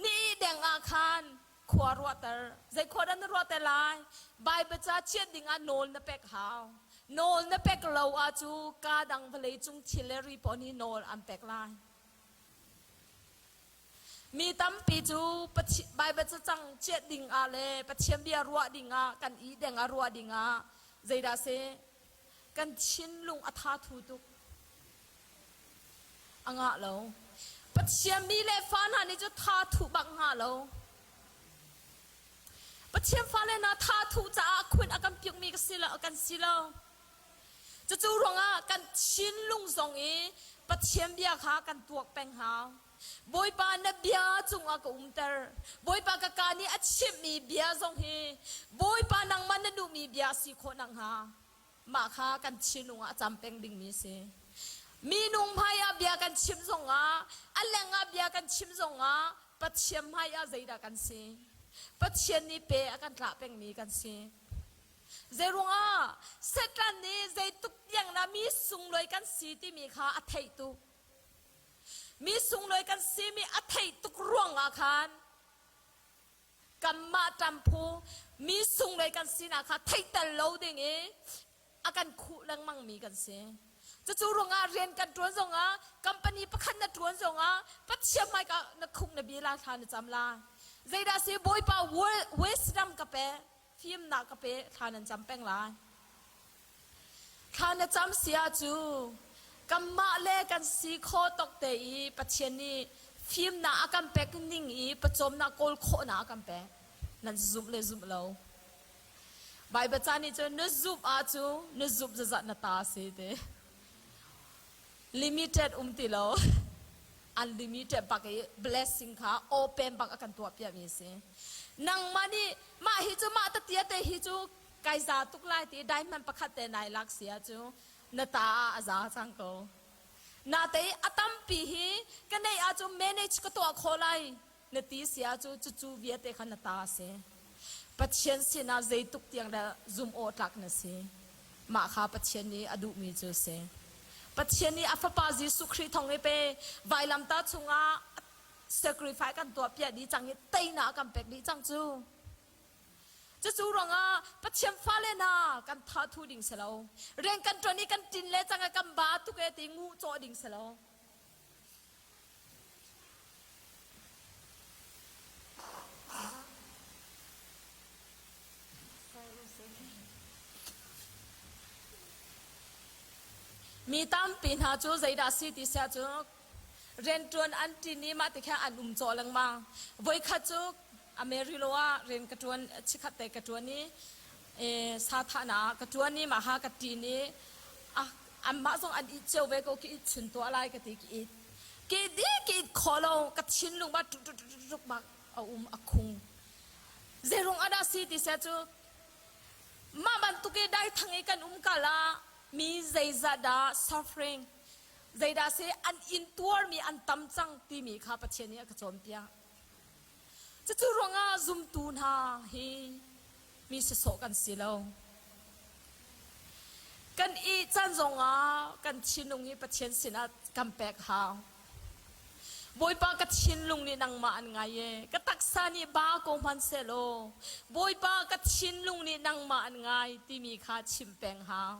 ni deng ah khan khua ruahter zei khua dah na ruahter lai Baibal ca chiat ding ah nawl na pek hau nawl na pek lo ah cu ka dang vawlei cung thil le ri pawl nih nawl an pek lai. Mi tampi cu Baibal cacang chiah ding ah le Pathian bia ruah ding ah kan i deng ah ruah ding ah zeidah si kan thinlung a tha thu tuk a ngah lo. Pathian mi le fa hna nih cu tha thuh bak hnga lo. Pathian fale hna tha thuh caah khun a kan piakmi ka si lo, kan si lo. Cucu ruangah kan thinlung zong i Pathian bia kha kan tuak peng hau. Bawipa na bia cungah ka umter. Bawipa ka ka nih a chimhmi bia zong hi Bawipa nangmah na duhmi bia si khawh nakhnga mah kha kan thinlung ah a cam peng dingmi a si. Minung hmaiah bia kan chim zongah, a lengah bia kan chim zongah Pathian hmaiah zeidah kan si? Pathian nih pe a kan tlah pengmi kan si. Zeiruangah Satan nih zeituk tiang dah mi sunglawi kan si timi kha a theih tuk. Mi sunglawi kan simi a theih tuk ruangah khan kanmah ṭamphu mi sunglawi kan sinak kha theihter lo ding i a kan khuh lengmang mi kan si. Cucu ruangah rian kan ṭuan zongah company pakhat na ṭuan zongah Pathian hmaika na khuk na bia la thla na cam la. Zeidah si Bawipa wisdom ka pe, fimnak ka pe thla nan cam peng lai. Thla na cam sia cu kanmah le kan si kho tok te i Pathian nih fimnak a kan pek ning i pawcawmnak kawl khawhnak a kan pek. Nan zumh le zumh lo. Baibal ca nih cun na zumh ahcu na zumh zazat na ta si ti. Limited um ti lo. Unlimited bak i blessing kha open bak a kan tuah piakmi a si. Nangmah nih mah hi cu mah tatia te hi cu kai za tuk lai ti diamond pakhat te nai lak si ahcu na ta ah a za cang ko. Na te a tampi hi ka neih ahcun manage ka tuah khawh lai na ti si ahcun cucu vialte kha na ta a si. Pathian sinah zeituk tiang dah zum awh tlak na si. Mah kha Pathian nih a duhmi cu a si. Pathian nih a Fapa Jesuh Khrih thawng i pe vailamtah chungah sacrifice kan tuah piak dih cang i teinak a kan pek dih cang cu. Cucu ruangah Pathian fale hna kan tha thu ding si lo. Rian kan ṭuan i kan ṭin le cang i kan ba tuk e ti nguh cawh ding si lo. Mi tampi hna cu zeidah si ti siah cu rianṭuan an ṭin i mah ti khan an um cawh lengmang. Voikhat cu Amarillo ah rian ka ṭuan, chikkhat te ka ṭuan i sa thahnak ah ka ṭuan i mah ha ka ṭin i anmah zong an it cio ve ko ki it chun tuah lai ka ti ki it. Ki di ki it kho lo ka thinlung ba tuk tuk tuk tuk bak a um a khung. Zeirung ah dah si ti sia cu mah bantuk i daithang i kan um kal ah mi zeizah dah suffering zeidah si an intuarmi an tam cang timi kha Pathian nih a ka cawnpiak. Cucu ruangah zumtu hna hi mi sasawh kan si lo. Kan ih caan zongah kan thinlung hi Pathian sinah kan pek hau. Bawipa ka thinlung nih nangmah an ngai e. Ka taksa nih ba ko hmanhsehlaw Bawipa ka thinlung nih nangmah an ngai timi kha chim peng hau.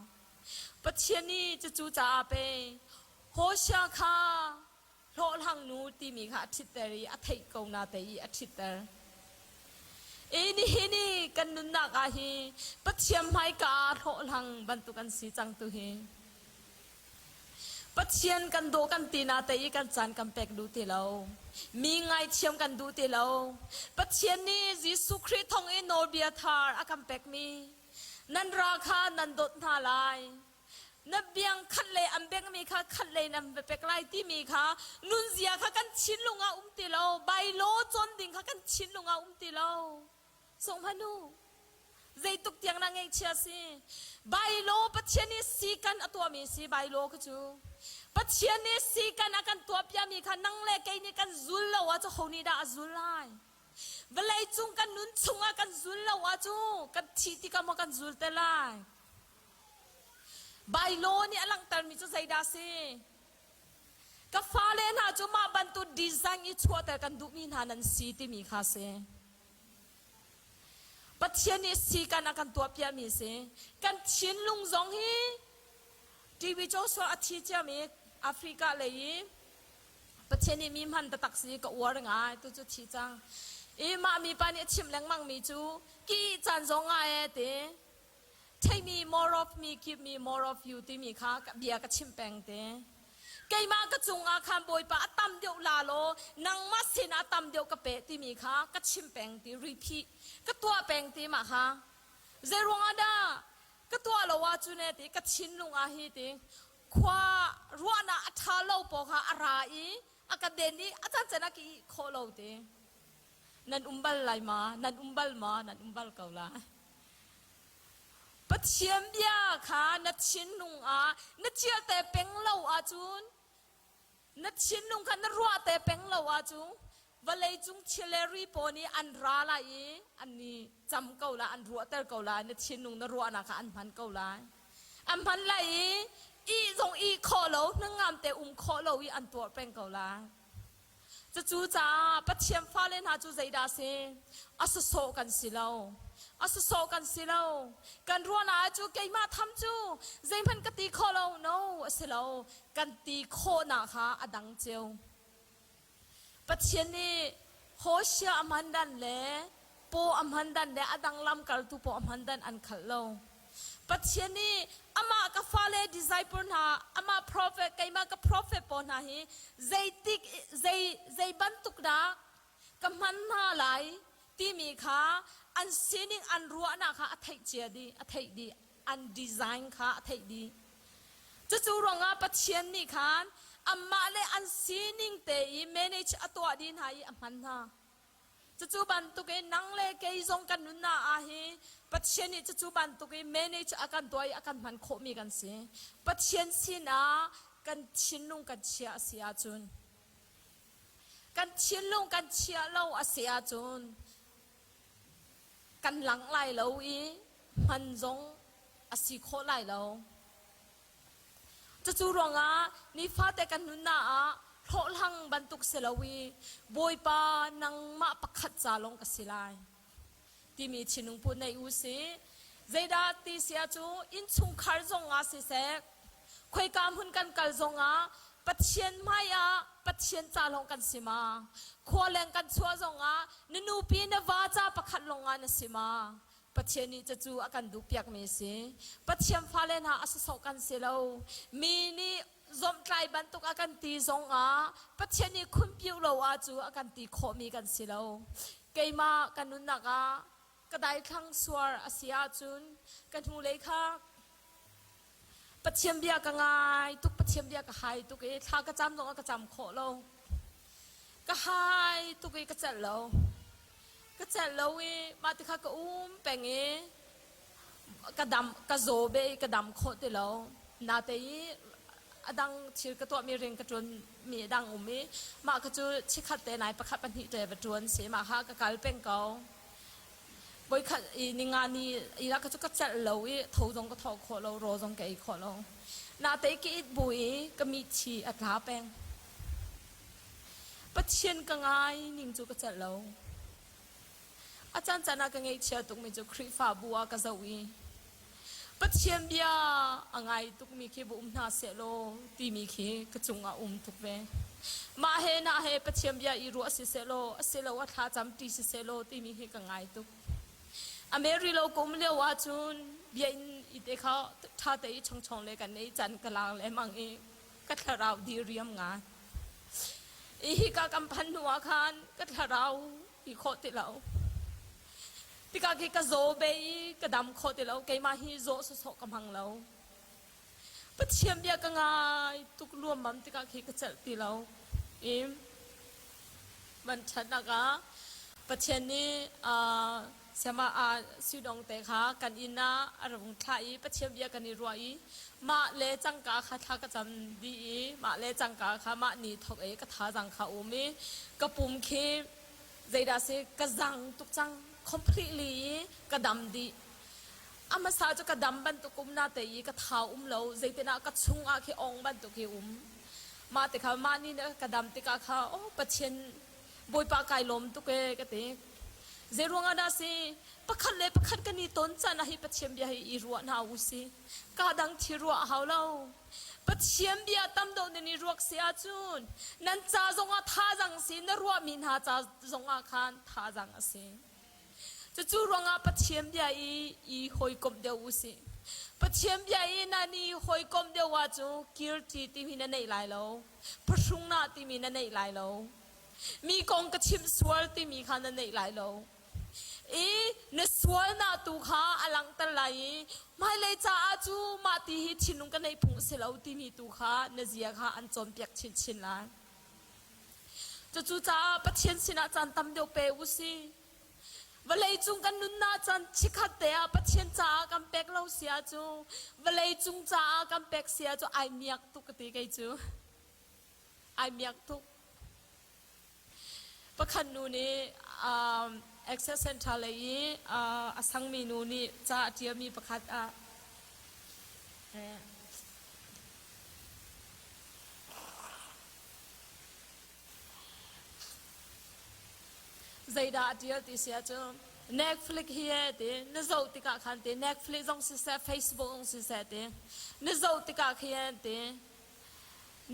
Pathian nih cucu caah pe Hosea kha hlawhhlang nu timi kha a ṭhitter i a theih ko na te i a ṭhitter. E nihin i kan nunnak ah hi Pathian hmaika ah hlawhhlang bantuk an si cang tu hi. Pathian kan daw kan ti na te i kan caan kan pek duh ti lo. Mi ngaithiam kan duh ti lo. Pathian nih Jesuh Khrih thawng i nawlbia thar a kan pekmi nan ra kha nan dawt hna lai. Na biang khat lei an bengmi kha khat lei nan va pek lai timi kha nunzia kha kan thinlung ah um ti lo. Bailo cawn ding kha kan thinlung ah um ti lo. Sung hmanh u. Zeituk tiang na ngeihchia si. Bailo Pathian nih sikan a tuahmi si bailo ka cu. Pathian nih sikan a kan tuahpiami kha nang le kei nih kan zul lo ah cu ho nih dah a zul lai? Vawlei cung kan nun chungah kan zul lo ah cu kan thih tikah maw kan zul te lai? Bailo nih a langhtermi cu zeidah a si? Ka fale hna cu mah bantuk design i chuahter kan duhmi hna nan si timi kha a si. Pathian nih sikan a kan tuahpiakmi a si. Kan thinlung zong hi TV Joshua a thi ciami Africa lei i Pathian nih mi hman taktak si ka uar ngai tu cu thi cang. I mah mi pa nih a chimh lengmang mi cu ki caan zong ah e ti take me more of me give me more of you timi kha bia ka chimh peng te. Keimah ka cungah khan Bawipa a tam deuh la law nangmah sinah tam deuh ka pe timi kha ka chim peng ti repeat ka tuah peng ti mah kha. Zei ruangah dah ka tuah lo ahcun e ti ka thinlung ah hi ti khua ruahnak a ṭha lo paw kha a ra i a ka den i a cancan a ka ih khawh lo te. Nan um bal lai ma? Nan um bal ma? Nan um bal ko lai. Pathian bia kha na thinlung ah na chiahter peng lo ahcun na thinlung kha na ruahter peng lo ahcun vawleicung thil le ri pawl nih an ra lai i an ni cam ko lai, an ruahter ko lai, na thinlung na ruahnak kha an hman ko lai. An hman lai i ih zong ih khawh lo, hnangam te um khawh lo i an tuah peng ko lai. Cucu caah Pathian fale hna cu zeidah a si? A sawsawh kan si lo. A sawsawh kan si lo. Kan ruahnak ah cu keimah tham cu zeihmanh ka ti khawh lo. No, a si lo. Kan ti khawhnak kha a dang cio. Pathian nih Hosea a hman dan le paw a hman dan le a dang lamkaltu paw a hman dan an khalh lo. Pathian nih amah ka fale disciple hna, amah prophet, keimah ka prophet pawl hna hi zeitik zei zei bantuk dah ka hman hna lai timi kha an sining an ruahnak kha a theih cia dih, a theih dih, an design kha a theih dih. Cucu ruangah Pathian nih khan amah le an sining te i manage a tuah dih hna i a hman hna. Cucu bantukin nang le kei zong kan nunnak ah hi Pathian nih cucu bantukin manage a kan tuah i a kan hman khawhmi kan si. Pathian sinah kan thinlung kan chiah a si ahcun kan thinlung kan chiah lo a si ahcun kan lang lai lo i hman zong a si khawh lai lo. Cucu ruangah nifate kan nunnak ah hlawhhlang bantuk si lo i Bawipa nangmah pakhat ca lawng ka si lai timi thinlung put nei u sih. Zeidah ti si ahcun innchungkhar zong ah siseh, khoika hmun kan kal zong ah Pathian hmai ah Pathian ca lawng kan si ma? Khua leng kan chuah zong ah na nupi na va ca pakhat lawng ah na si ma? Pathian nih cucu a kan duhpiakmi a si. Pathian fale hna a sawsawh kan si lo. Mi nih zawmhtlai bantuk a kan ti zongah Pathian nih khunpiu lo ah cu a kan ti khawhmi kan si lo. Keimah ka nunnak ah ka daithlang suar a si ahcun ka hnulei kha Pathian bia ka ngai tuk, Pathian bia ka hai tuk i thla ka cam zongah ka cam khawh lo. Ka hai tuk i ka celh lo. Ka celh lo i mah ti kha ka um peng i ka dam ka zaw be i ka dam khawh ti lo. Nate i a dang thil ka tuahmi rian ka ṭuan mi a dang um i mah ka cu chikhat te nai pakhat pahnih te va ṭuan si mah kha ka kal peng ko. Voikhat i ninga ni i ka cu ka celh lo i tho zong ka thawh khawh lo, raw zong ka ei khawh lo. Nate ka it bu i ka mitthi a tla peng. Pathian ka ngai ning cu ka celh lo. A caan ah ka ngaihchia tukmi cu Khrihfabu ah ka zoh i Pathian bia a ngai tukmi khi va um hna sehlaw timi khi ka cungah um tuk ve. Mah he na he Pathian bia i ruah si sehlaw asilo a thla cam ṭi si sehlaw timi hi ka ngai tuk. A Mary lo ka um lio ahcun bia in i te kha ṭha te i chongchong le kan ei can ka lang lemang i ka thlarau diriam ngai. I hika kan phan hnu ah khan ka thlarau i khawh ti lo. Tikah khi ka zaw be i ka dam khawh ti lo. Keimah hi zaw sawsawh ka hmang lo. Pathian bia ka ngai tuk luammam tikah khi ka celh ti lo. I man ṭhatnak ah Pathian nih Siama ah Sidong te kha kan inn ah a rung thlah i Pathian bia kan i ruah i mah le cangka kha thla ka cam dih i mah le cangka kha mah ni thawk i ka thazaang kha um i ka pum khi zeidah si ka zang tuk cang completely i ka dam dih. A hmasa cu ka dam bantuk um na te i ka thau um lo zeitinah ka chung ah khi ong bantuk hi um. Mah te kha mah ni ka dam tikah kha oh Pathian Bawipa kai lawm tuk e ka ti. Zeiruangah dah si? Pakhat le pakhat kan i ton caan ah hi Pathian bia hi i ruah hna u si. Ka dang thi ruah a hau lo. Pathian bia tam deuh nan i ruak si ahcun nan ca zongah thazang si, na ruahmi hna ca zongah khan thazang a si. Cucu ruangah Pathian bia i i hawikomh deuh u sih. Pathian bia i nan i hawikomh deuh ahcun kirti timi na neih lai lo. Phuhrung na timi na neih lai lo. Mi kong ka chimh sual timi kha na neih lai lo. I na sualnak tu kha a langhter lai i hmailei caah cu mah ti hi thinlung ka neih phung a si lo timi tu kha na zia kha an cawnpiak chinchin lai. Cucu caah Pathian sinah caan tam deuh pe u sih. Vawlei cung kan nunnak caan chikkhat te ah Pathian caah kan pek lo si ahcun vawlei cung caah kan pek si ahcun ai miak tuk ka ti kei cu. Ai miak tuk. Pakhat nu nih um, Access Center lei i uh, a sangmi nu nih ca a ṭialmi pakhat ah eh, Zeidah a ṭial ti si ahcun Netflix hi e ti na zoh tikah khan ti Netflix zong siseh Facebook zong siseh ti na zoh tikah khin ti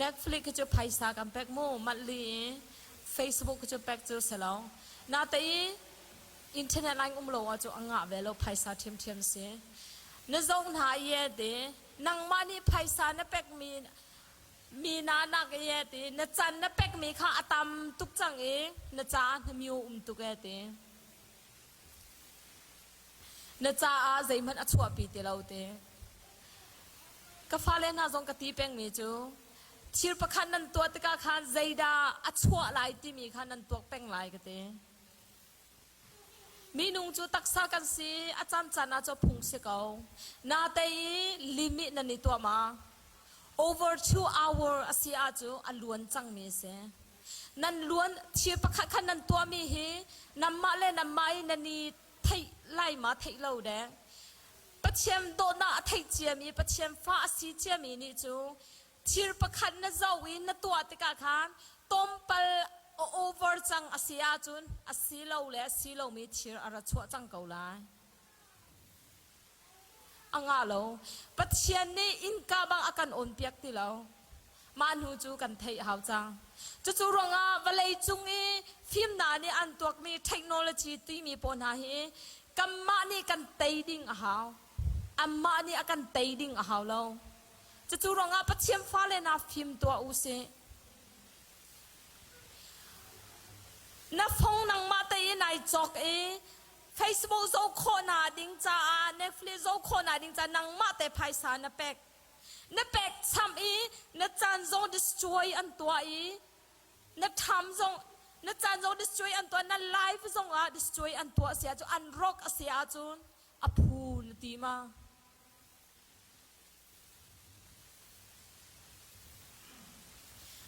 Netflix khi cu phaisa kan pek mu monthly i Facebook khi cu pek cu si lo. Natein internet line um lo ahcun a ngah ve lo phaisa ṭhiamṭhiam si. Na zoh hna i e ti nangmah nih phaisa na pekmi mi na nak i e ti na can na pekmi kha a tam tuk cang i na caah hnamiu um tuk e ti. Na caah zeihmanh a chuahpi ti lo ti. Ka fale hna zong ka ti pengmi cu thil pakhat nan tuah tikah khan zeidah a chuah lai timi kha nan tuak peng lai ka ti. Minung cu taksa kan si, a caan caan ah cu phung si ko. Nate i limit nan i tuah ma? Over 2 hour a si ahcun a luan cangmi a si. Nan luan thil pakhat khan nan tuahmi hi nanmah le nanmah i nan i theih lai ma theih lo dek. Pathian dawtnak a theih ciami, Pathian fa a si ciami nih cu thil pakhat na zoh i na tuah tikah khan tawmpal a over cang a si ahcun a si lo le a si lomi thil a ra chuah cang ko lai. A ngah lo. Pathian nih innka bang a kan awnpiak ti lo. Mah hnu cu kan theih hau cang. Cucu ruangah vawlei cung i fimnak nih an tuakmi technology timi pawl hna hi kanmah nih kan tei ding a hau. Anmah nih a kan tei ding a hau lo. Cucu ruangah Pathian fale hna fim tuah u sih. Na fong nangmah te i nai cawk i Facebook zoh khawhnak ding caah Netflix zoh khawhnak ding caah nangmah te phaisa na pek. Na pek cham i na caan zong destroy an tuah i na tham zong na caan zong destroy an tuah na life zong ah destroy an tuah si ahcun an rock a si ahcun a phu na ti ma?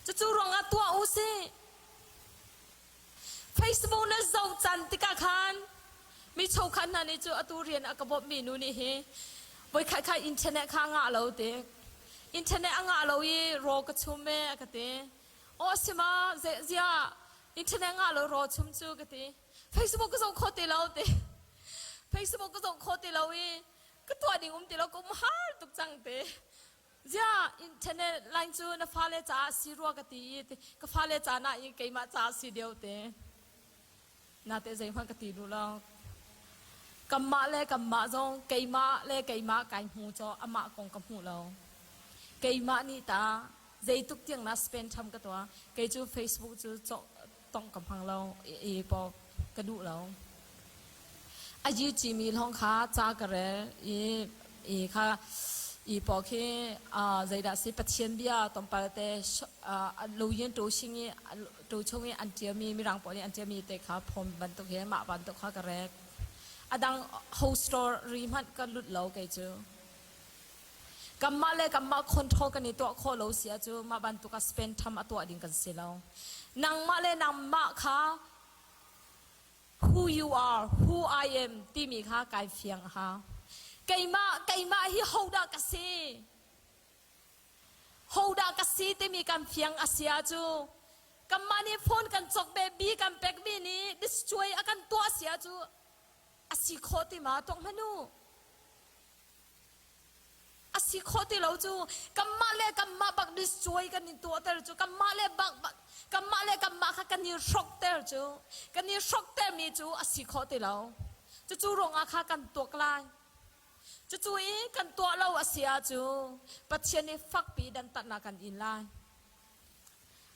Cucu ruangah tuah u sih. Facebook na zoh can tikah khan mi chokhat hna nih cu atu rian a ka bawmhmi nu nih hi voikhat kha internet kha a ngah lo ti. Internet a ngah lo i raw ka chum e a ka ti. Aw si ma zia internet ngah lo raw chum cu ka ti. Facebook ka zoh kho ti lo ti. Facebook ka zoh kho ti lo i ka tuah ding um ti lo ka um har tuk cang te zia internet line cu na fale caah si rua ka ti i ka fale ca na i keimah caah si deuh te na te zeihmanh ka ti duh lo kanmah le kanmah zong keimah le keimah kai hmu caw amah kong ka hmu lo keimah nih ta zeituk tiang na spend tham ka tuah kei cu Facebook cu tong ka hmang lo i pawk ka duh lo. A yi cimi lawng kha ca ka rel i i kha i pawk hi zeidah si Pathian bia tompal te luyin tu sing i tu chung i an ṭialmi mirang pawl nih an ṭialmi te kha phom bantuk hi mah bantuk kha ka rek. A dang ho story hmanh ka lut lo kei cu. Kanmah le kanmah control kan i tuah khawh lo si ahcun mah bantuk ah spend tham a tuah ding kan si lo. Nangmah le nangmah kha who you are, who I am timi kha kai fiang a hau. Keimah, keimah hi hodah ka si? Hodah ka si timi kan fiang a si ahcun. Kanmah nih phone kan cawk ve bi kan pek mi nih destroy a kan tuah sia cu a si khawh ti ma tuak hmanh u. A si khawh ti lo cu kanmah le kanmah bak destroy kan in tuahter cu kanmah le bak kanmah le kanmah kha kan i hrokter cu kan i hrokter mi cu a si khawh ti lo. Cucu ruangah kha kan tuak lai. Cucu i kan tuah lo a si ahcun Pathian nih fakpi dantatnak kan in lai.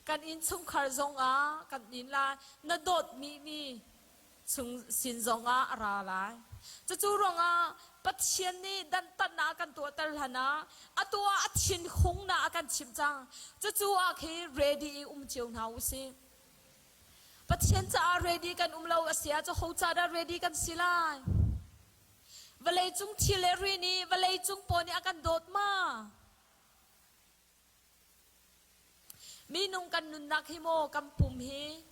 Kan innchungkhar zongah kan in lai. Na dawtmi mi chung sin zongah a ra lai. Cucu ruangah Pathian nih dantatnak a kan tuahter hlan ah atu ah a thinhungnak a kan chimh cang. Cucu ah khi ready i um cio hna u sih. Pathian caah ready kan um lo a si ahcun ho ca dah ready kan si lai? Vawleicung thil le ri nih vawleicung paw nih a kan dawt ma? Minung kan nunnak hi maw kan pum hi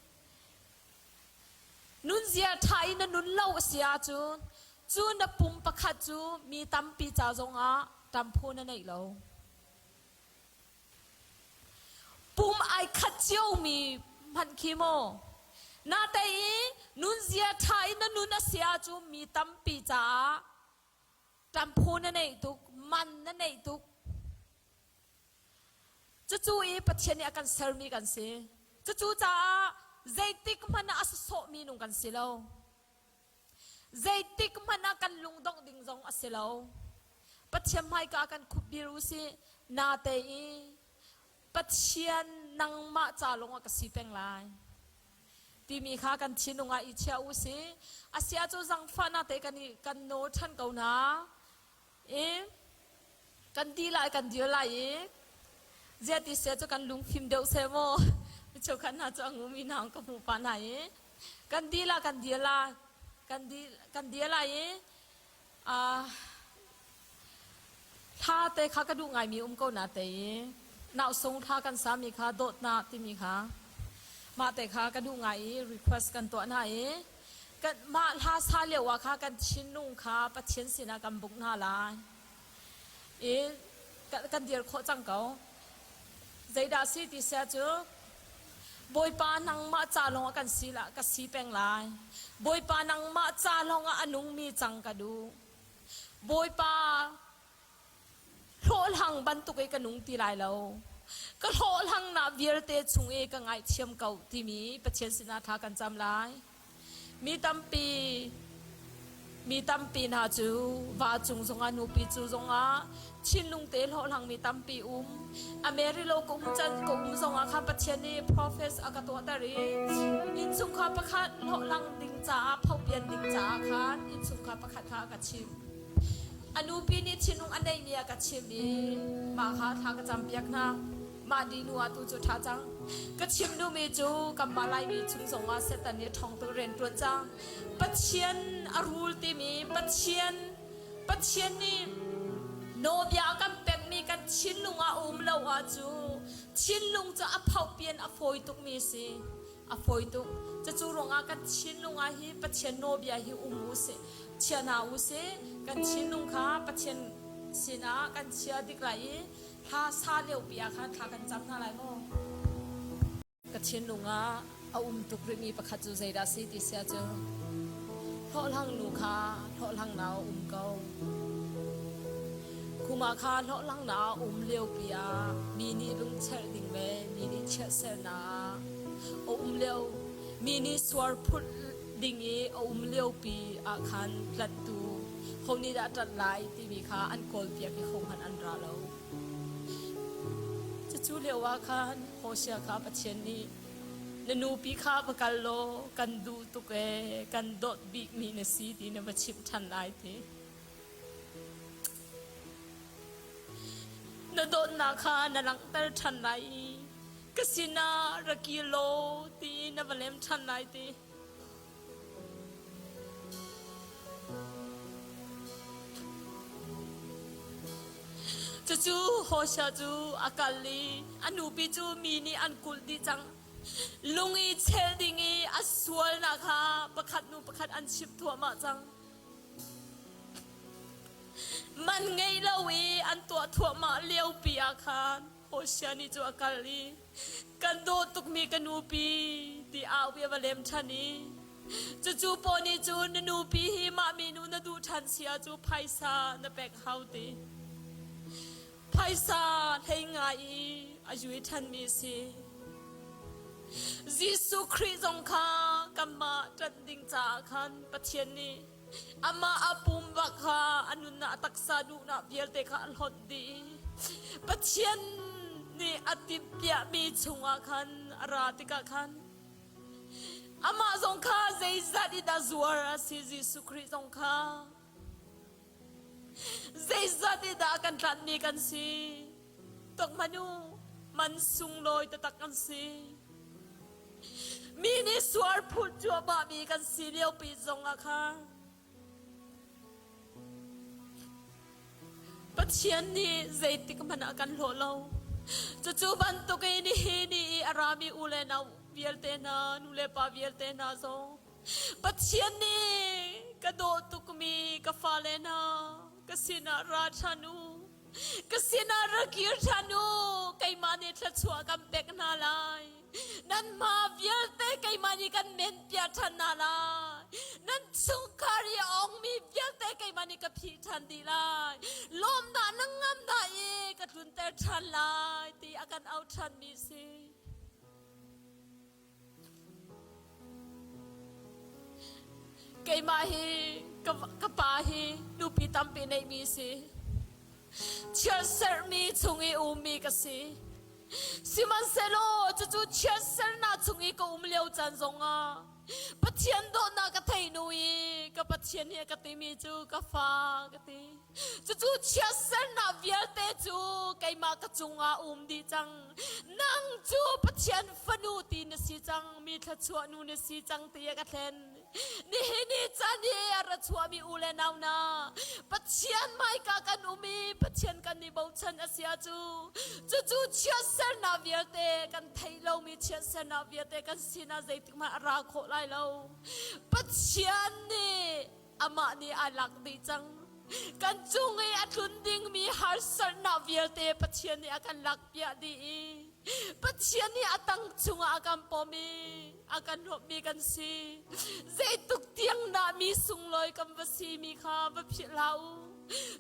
nunzia ṭha i na nun lo a si ahcun cu na pum pakhat cu mi tampi ca zongah ṭamphu na neih lo. Pum ai khat ciomi hmanh khi maw nate i nunzia ṭha i na nun a si ahcun mi tampi caah ṭamphu na neih tuk, man na neih tuk. Cucu i Pathian nih a kan sermi kan si. Cucu caah zeitik hmanh ah a sawhmi nung kan si lo. Zeitik hmanh ah kan lungdongh ding zong a si lo. Pathian hmaika kan khupbir u sih. Nate i Pathian nangmah ca lawngah ka si peng lai timi kha kan thinlung ah i chia u sih. Asia cu zangfahnak te kan i kan nawl ṭhan ko hna. I kan di lai kan dir lai i ziah ti sia cu kan lungfim deuh seh maw mi cheukhat hna cu a ngumi hna ka hmu pah hna i kan di la kan dir la kan di kan dir lai i thla te kha ka duh ngaimi um ko na te i nausung thla kan sami kha dawtnak timi kha mah te kha ka duh ngai i request kan tuah hna i kan mah hla sa lio ah kha kan thinlung kha Pathian sinah kan buk hna lai i kan dir khawh cang ko. Zeidah si ti sia cu Bawipa nangmah ca lawng ah kan si la ka si peng lai. Bawipa nangmah ca lawng ah a nungmi cang ka duh. Bawipa hlawhhlang bantuk i ka nung ti lai lo. Ka hlawhhlangnak vialte chung i ka ngaihthiam ko timi Pathian sinah thla kan cam lai. Mi tampi mi tampi hna cu va cung zongah nupi cu zongah thinlung te hlawhhlangmi tampi um. Amerilo ka um can ka um zongah khan Pathian nih prophets a ka tuahter i innchungkhar pakhat hlawhhlang ding caah phopian ding caah khan innchungkhar pakhat kha a ka chimh. A nupi nih thinlung a neihmi a ka chimh i mah kha thla ka campiak hna. Mah ni hnu ah tu cu ṭha cang. Ka chim duhmi cu kanmah Laimi chung zongah Satan nih ṭhawng tuk rian ṭuan cang. Pathian a rul timi Pathian Pathian nih nawlbia a kan pekmi kan thinlung ah a um lo ahcu thinlung cu a phohpian a fawi tukmi a si. A fawi tuk. Cucu ruangah kan thinlung ah hi Pathian nawlbia hi um u sih. Chia hna u sih. Kan thinlung kha Pathian sinah kan chia dik lai i Thla sa liopi ah khan thla kan cam hna lai maw? Ka thinlung ah a um tuk rihmi pakhat cu zeidah si ti sia cu hlawhhlang nu kha hlawhhlang na a um ko. Kuma kha hlawhhlang na a um liopi ah mi nih lungchelh ding le mi nih chiatsernak a um lio mi nih suar phulh ding i a um liopi ah khan tlanhtu ho nih dah ṭanh lai timi kha an kawlpiak i hohmanh an ra lo. Cucu lio ah khan Hosea kha Pathian nih na nupi kha va kal law kan duh tuk ee kan dawt bikmi na si ti na va chimh ṭhan lai ti. Na dawtnak kha na langhter ṭhan lai i ka sinah ra kir law ti na va lem ṭhan lai ti. Cucu Hosea cu a kal i a nupi cu mi nih an kulh dih cang. Lung i chel ding i a sualnak kha pakhat hnu pakhat an chimh thluahmah cang. Man ngei lo i an tuah thluahmah liopi ah khan. Hosea nih cu a kal i kan dawt tukmi ka nupi ti au i a va lem ṭhan i cucu paw nih cun na nupi hi mah minu na duh ṭhan si ahcu phaisa na pek hau ti. Phaisa hlei ngai i a yui ṭhanmi a si. Jesuh Khrih zong kha kanmah ṭanh ding caah khan Pathian nih amah a pum bak kha a nunnak a taksa duhnak vialte kha a hlawt dih. Pathian nih a timhpiahmi chungah khan a ra tikah khan amah zong kha zeizat in dah zuar a si Jesuh Khrih zong kha zeizat in dah a kan tlanhmi kan si tuk hmanh u man sunglawi taktak kan si. Mi nih suar phut cuahmahmi kan si liopi zongah khan Pathian nih zeitik hmanh ah kan hlawh lo. Cucu bantuk in nihin ni i a rami u le nau vialte hna, nu le pa vialte hna zong Pathian nih ka dawh tukmi ka fale hna ka sinah ra ṭhan u. Ka sinah ra kir ṭhan u. Keimah nih thluachuah kan pek hna lai. Nan hma vialte keimah nih kan men piah ṭhan hna lai. Nan chungkhar i a ongmi vialte keimah nih ka phih ṭhan dih lai. Lawmnak na ngamnak i ka tlunter ṭhan lai ti a kan auh ṭhanmi si. Keimah hi ka pa hi nupi tampi neihmi si. Chiatserhmi chung i ummi ka si. Sihmanhsehlaw cucu chiatsernak chung i ka um lio caan zongah Pathian dawtnak ka theih hnu i ka Pathian hi a ka timi cu ka fa ka ti. Cucu chiatsernak vialte cu keimah ka cungah um dih cang. Nang cu Pathian fanu ti na si cang, mi thluachuah nu na si cang ti a ka thlen. Nihin ni caan hi a ra chuahmi u le nau hna, Pathian hmaika kan um i Pathian kan i bochan a si ahcu, cucu chiatsernak vialte kan theih lomi chiatsernak vialte kan sinah zeitik hmanh a ra khawh lai lo. Pathian nih amah nih aa lak dih cang. Kan cung i a tlun dingmi harsatnak vialte Pathian nih a kan lakpiak dih i Pathian nih a tang chungah a kan pom i a kan hlawpmi kan si. Zeituk tiang dah mi sunglawi kan va simi kha va philh hlah u.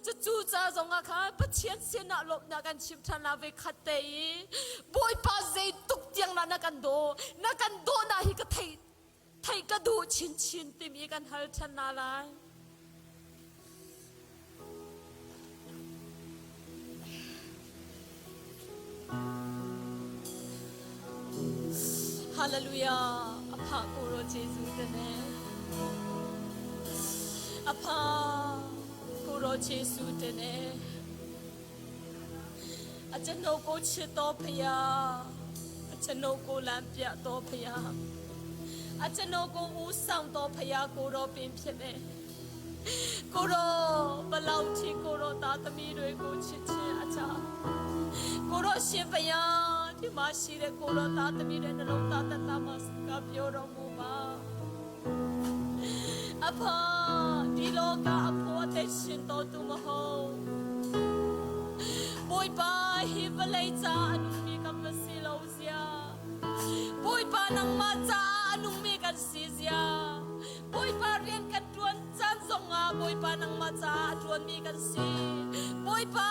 Cucu ca zongah khan Pathian sinah lawmhnak kan chim ṭhan la ve khat te i Bawipa zeituk tiang dah na kan daw na kan dawhnak hi ka theih theih ka duh chinchin timi kan hal ṭhan hna lai. Hallelujah. Apha kuro Jesu tene. Apha kuro Jesu tene. အကျွန်ုပ်ကိုချစ်တော်ဖရာအကျွန်ုပ်ကိုလမ်းပြတော်ဖရာအကျွန်ုပ်ကိုဦးဆောင်တော်ဖရာကိုတော်ပင်ဖြစ်တယ်ကိုရောဘလောက်ချီကိုရောသားသမီးတွေကိုချစ်ချင်းအချာကိုရောရှင်ဖရာဒီမှာရှိတဲ့ကိုရောသားသမီးတွေနှလုံးသားတတ်တာမှာစကားပြောတော်မူပါအဖဒီလောကအဖို့အသက်ရှင်တော်သူမဟုတ် Bawipa hi vawlei ca a nungmi kan va si lo zia. Bawipa nangmah caah a nungmi kan si zia. Bawipa rian kan ṭuan caan zongah Bawipa nangmah caah a ṭuanmi kan si. Bawipa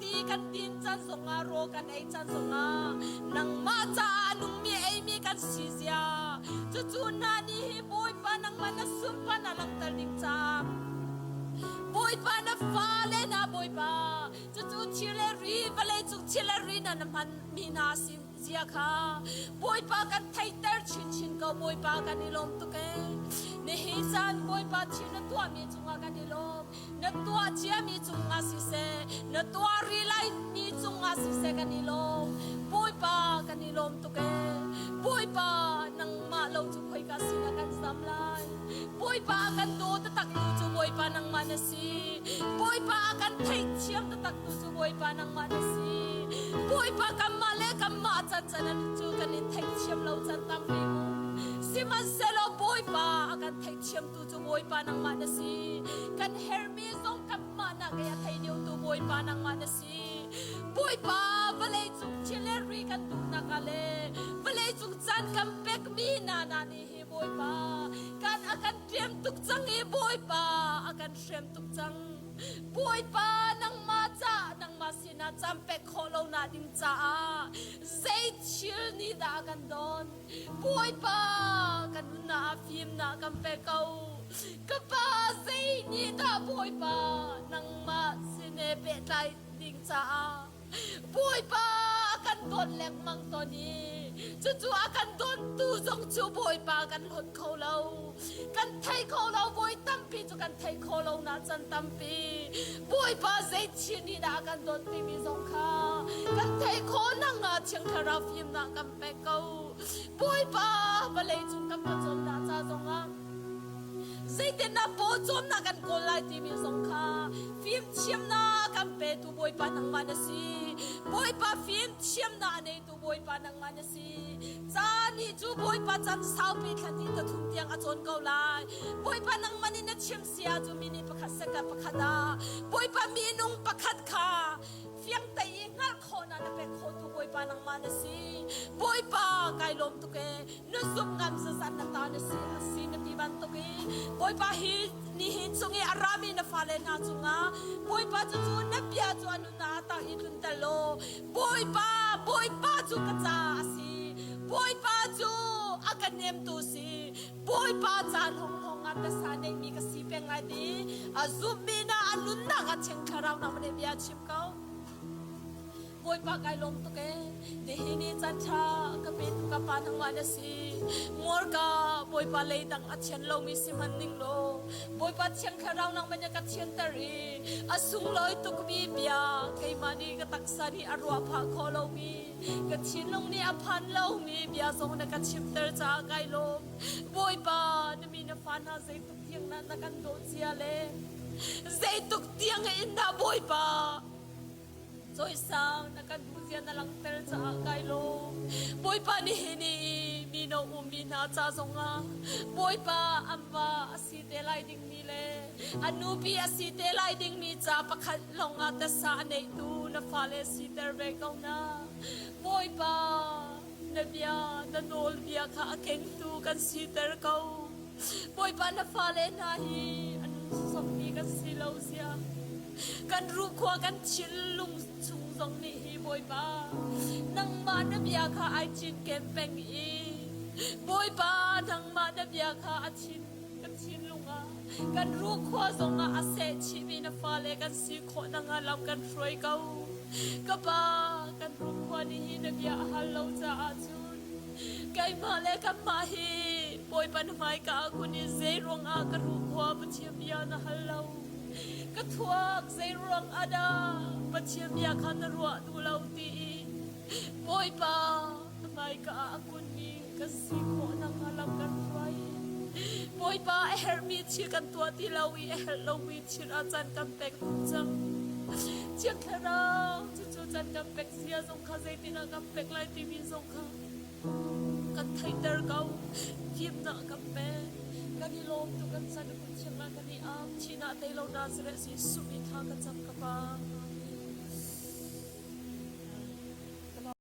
ti kan din caan zongah raw kan ei caan zongah nangmah caah a nungmi eimi kan si zia. Cucu hna nih hi Bawipa nangmah na sunparnak langhter ding caah Bawipa na fale na Bawipa cucu thir le ri vawlei cung thir le ri na na hman mi hna si zia kha Bawipa kan theihter chinchin ko Bawipa kan i lawm tuk ee nihi caan Bawipa thil na tuahmi cungah kan i lawm na tuah ciami cungah siseh na tuah rih lai mi cungah siseh kan i lawm Bawipa kan i lawm tuk ee Bawipa nangmah lo cu khoika sinah kan zam lai Bawipa a kan daw taktak tu cu Bawipa nangmah na si. Bawipa a kan theihthiam taktak tu cu Bawipa nangmah na si. Bawipa kanmah le kanmah can can cu kan in theihthiam lo can tampi mu. Sihmanhsehlaw Bawipa a kan theihthiam tu cu Bawipa nangmah na si. Kan hermi zong kanmah nak i a thei deuh tu Bawipa nangmah na si. Bawipa vawlei cung thil le ri kan duhnak ah le vawlei cung caan kan pekmi nana nih hi Bawipa kan a kan ṭem tuk cang i Bawipa a kan hrem tuk cang. Bawipa nangmah ca nangmah sinah caan pek khawh lo nak ding caah zei thil nih dah a kan don? Bawipa kan nunnak ah fimnak kan pe ko. Ka pa zei nih dah Bawipa nangmah sin he pehtlai ding caah Bawipa a kan don lengmang tawn i cucu a kan dontu zong cu Bawipa kan hlonh kho lo. Kan thei kho lo voi tampi cu kan thei kho lo na can tampi. Bawipa zei thil nih dah a kan don timi zong kha kan thei kho nang ah Thiang Thlarau fimnak kan pek ko. Bawipa vawlei cung kan pawcawmnak ca zongah zeitindah pawcawmnak kan kawl lai timi zong kha fimthiamnak kan petu Bawipa nangmah na si. Bawipa fimthiamnak a neitu Bawipa nangmah na si. Ca nih cu Bawipa can saupi thla hnih ta thum tiang a cawn ko lai. Bawipa nangmah nih na chim si ahcun mi nih pakhat seka pakhat ah Bawipa minung pakhat kha fiang te i hngalh khawhnak na pek khawhtu Bawipa nangmah na si. Bawipa kai lawm tuk e na zumh ngam zazat na ta na si a si na ti bantuk i Bawipa hi nihin chung i a rami na fale hna cungah Bawipa cu cu na bia cu a nunnak ah tang i tlunter law Bawipa Bawipa cu ka ca a si Bawipa cu a ka nemtu si Bawipa ca hlonghong ah tasa neihmi ka si peng lai ti a zumhmi na a nunnak ah Thiang Thlarau nangmah nih bia chim ko. Bawipa kai lawm tuk ee. Nihin ni caan ṭha ka petu ka pa nangmah na si. Ngawrka Bawipa leidang a thian lomi si hmanh ning law Bawipa Thiang Thlarau nangmah nih ka thianter i a sunglawi tukmi bia keimah nih ka taksa nih a ruah phah khawh lomi ka thinlung nih a phan lomi bia zong na ka chimter caah kai lawm. Bawipa na mi na fa hna zeitluk tiang dah na kan dawt cia le zeitluk tiang in dah Bawipa cawisang na kan duh zia na langhter caah kai lawm. Bawipa nihin i mino ummi hna ca zongah Bawipa an va a si te lai dingmi le a nupi a si te lai dingmi ca pakhat lawngah tasa a neihtu na fale siter ve ko na. Bawipa na bia na nawlbia kha a kengtu kan siter ko. Bawipa na fale hna hi an sawmmi kan si lo sia. Kan ruhkhua kan thinlung chung zong nih hi Bawipa nangmah na bia kha ai cinken peng i Bawipa nangmah na bia kha a thin kan thinlung ah kan ruhkhua zong ah a seh chihmi na fale kan si khawh nakhnga lam kan hruai ko. Ka pa kan ruhkhua nih hi na bia a hal lo caah cun Keimah le kanmah hi Bawipa na hmaika ah kun i zeiruang ah ka ruhkhua Pathian bia na hal lo? Ka thuak zeiruang ah dah Pathian bia kha na ruah duh lo ti i Bawipa na hmaika ah a kunmi kan si khawh nakhnga lam kan hruai. Bawipa a herhmi thil kan tuah ti lo i a herh lomi thil ah caan kan pek tuk cang. Thiang Thlarau cucu caan kan pek zia zong kha zeitin ah kan pek lai timi zong kha kan theihter ko. Fimnak kan pek. Kan i lawm tuk kan can kun thiam kan i am. Thihnak tei lo Nazareth Jesuh min thla ka cam ka pa.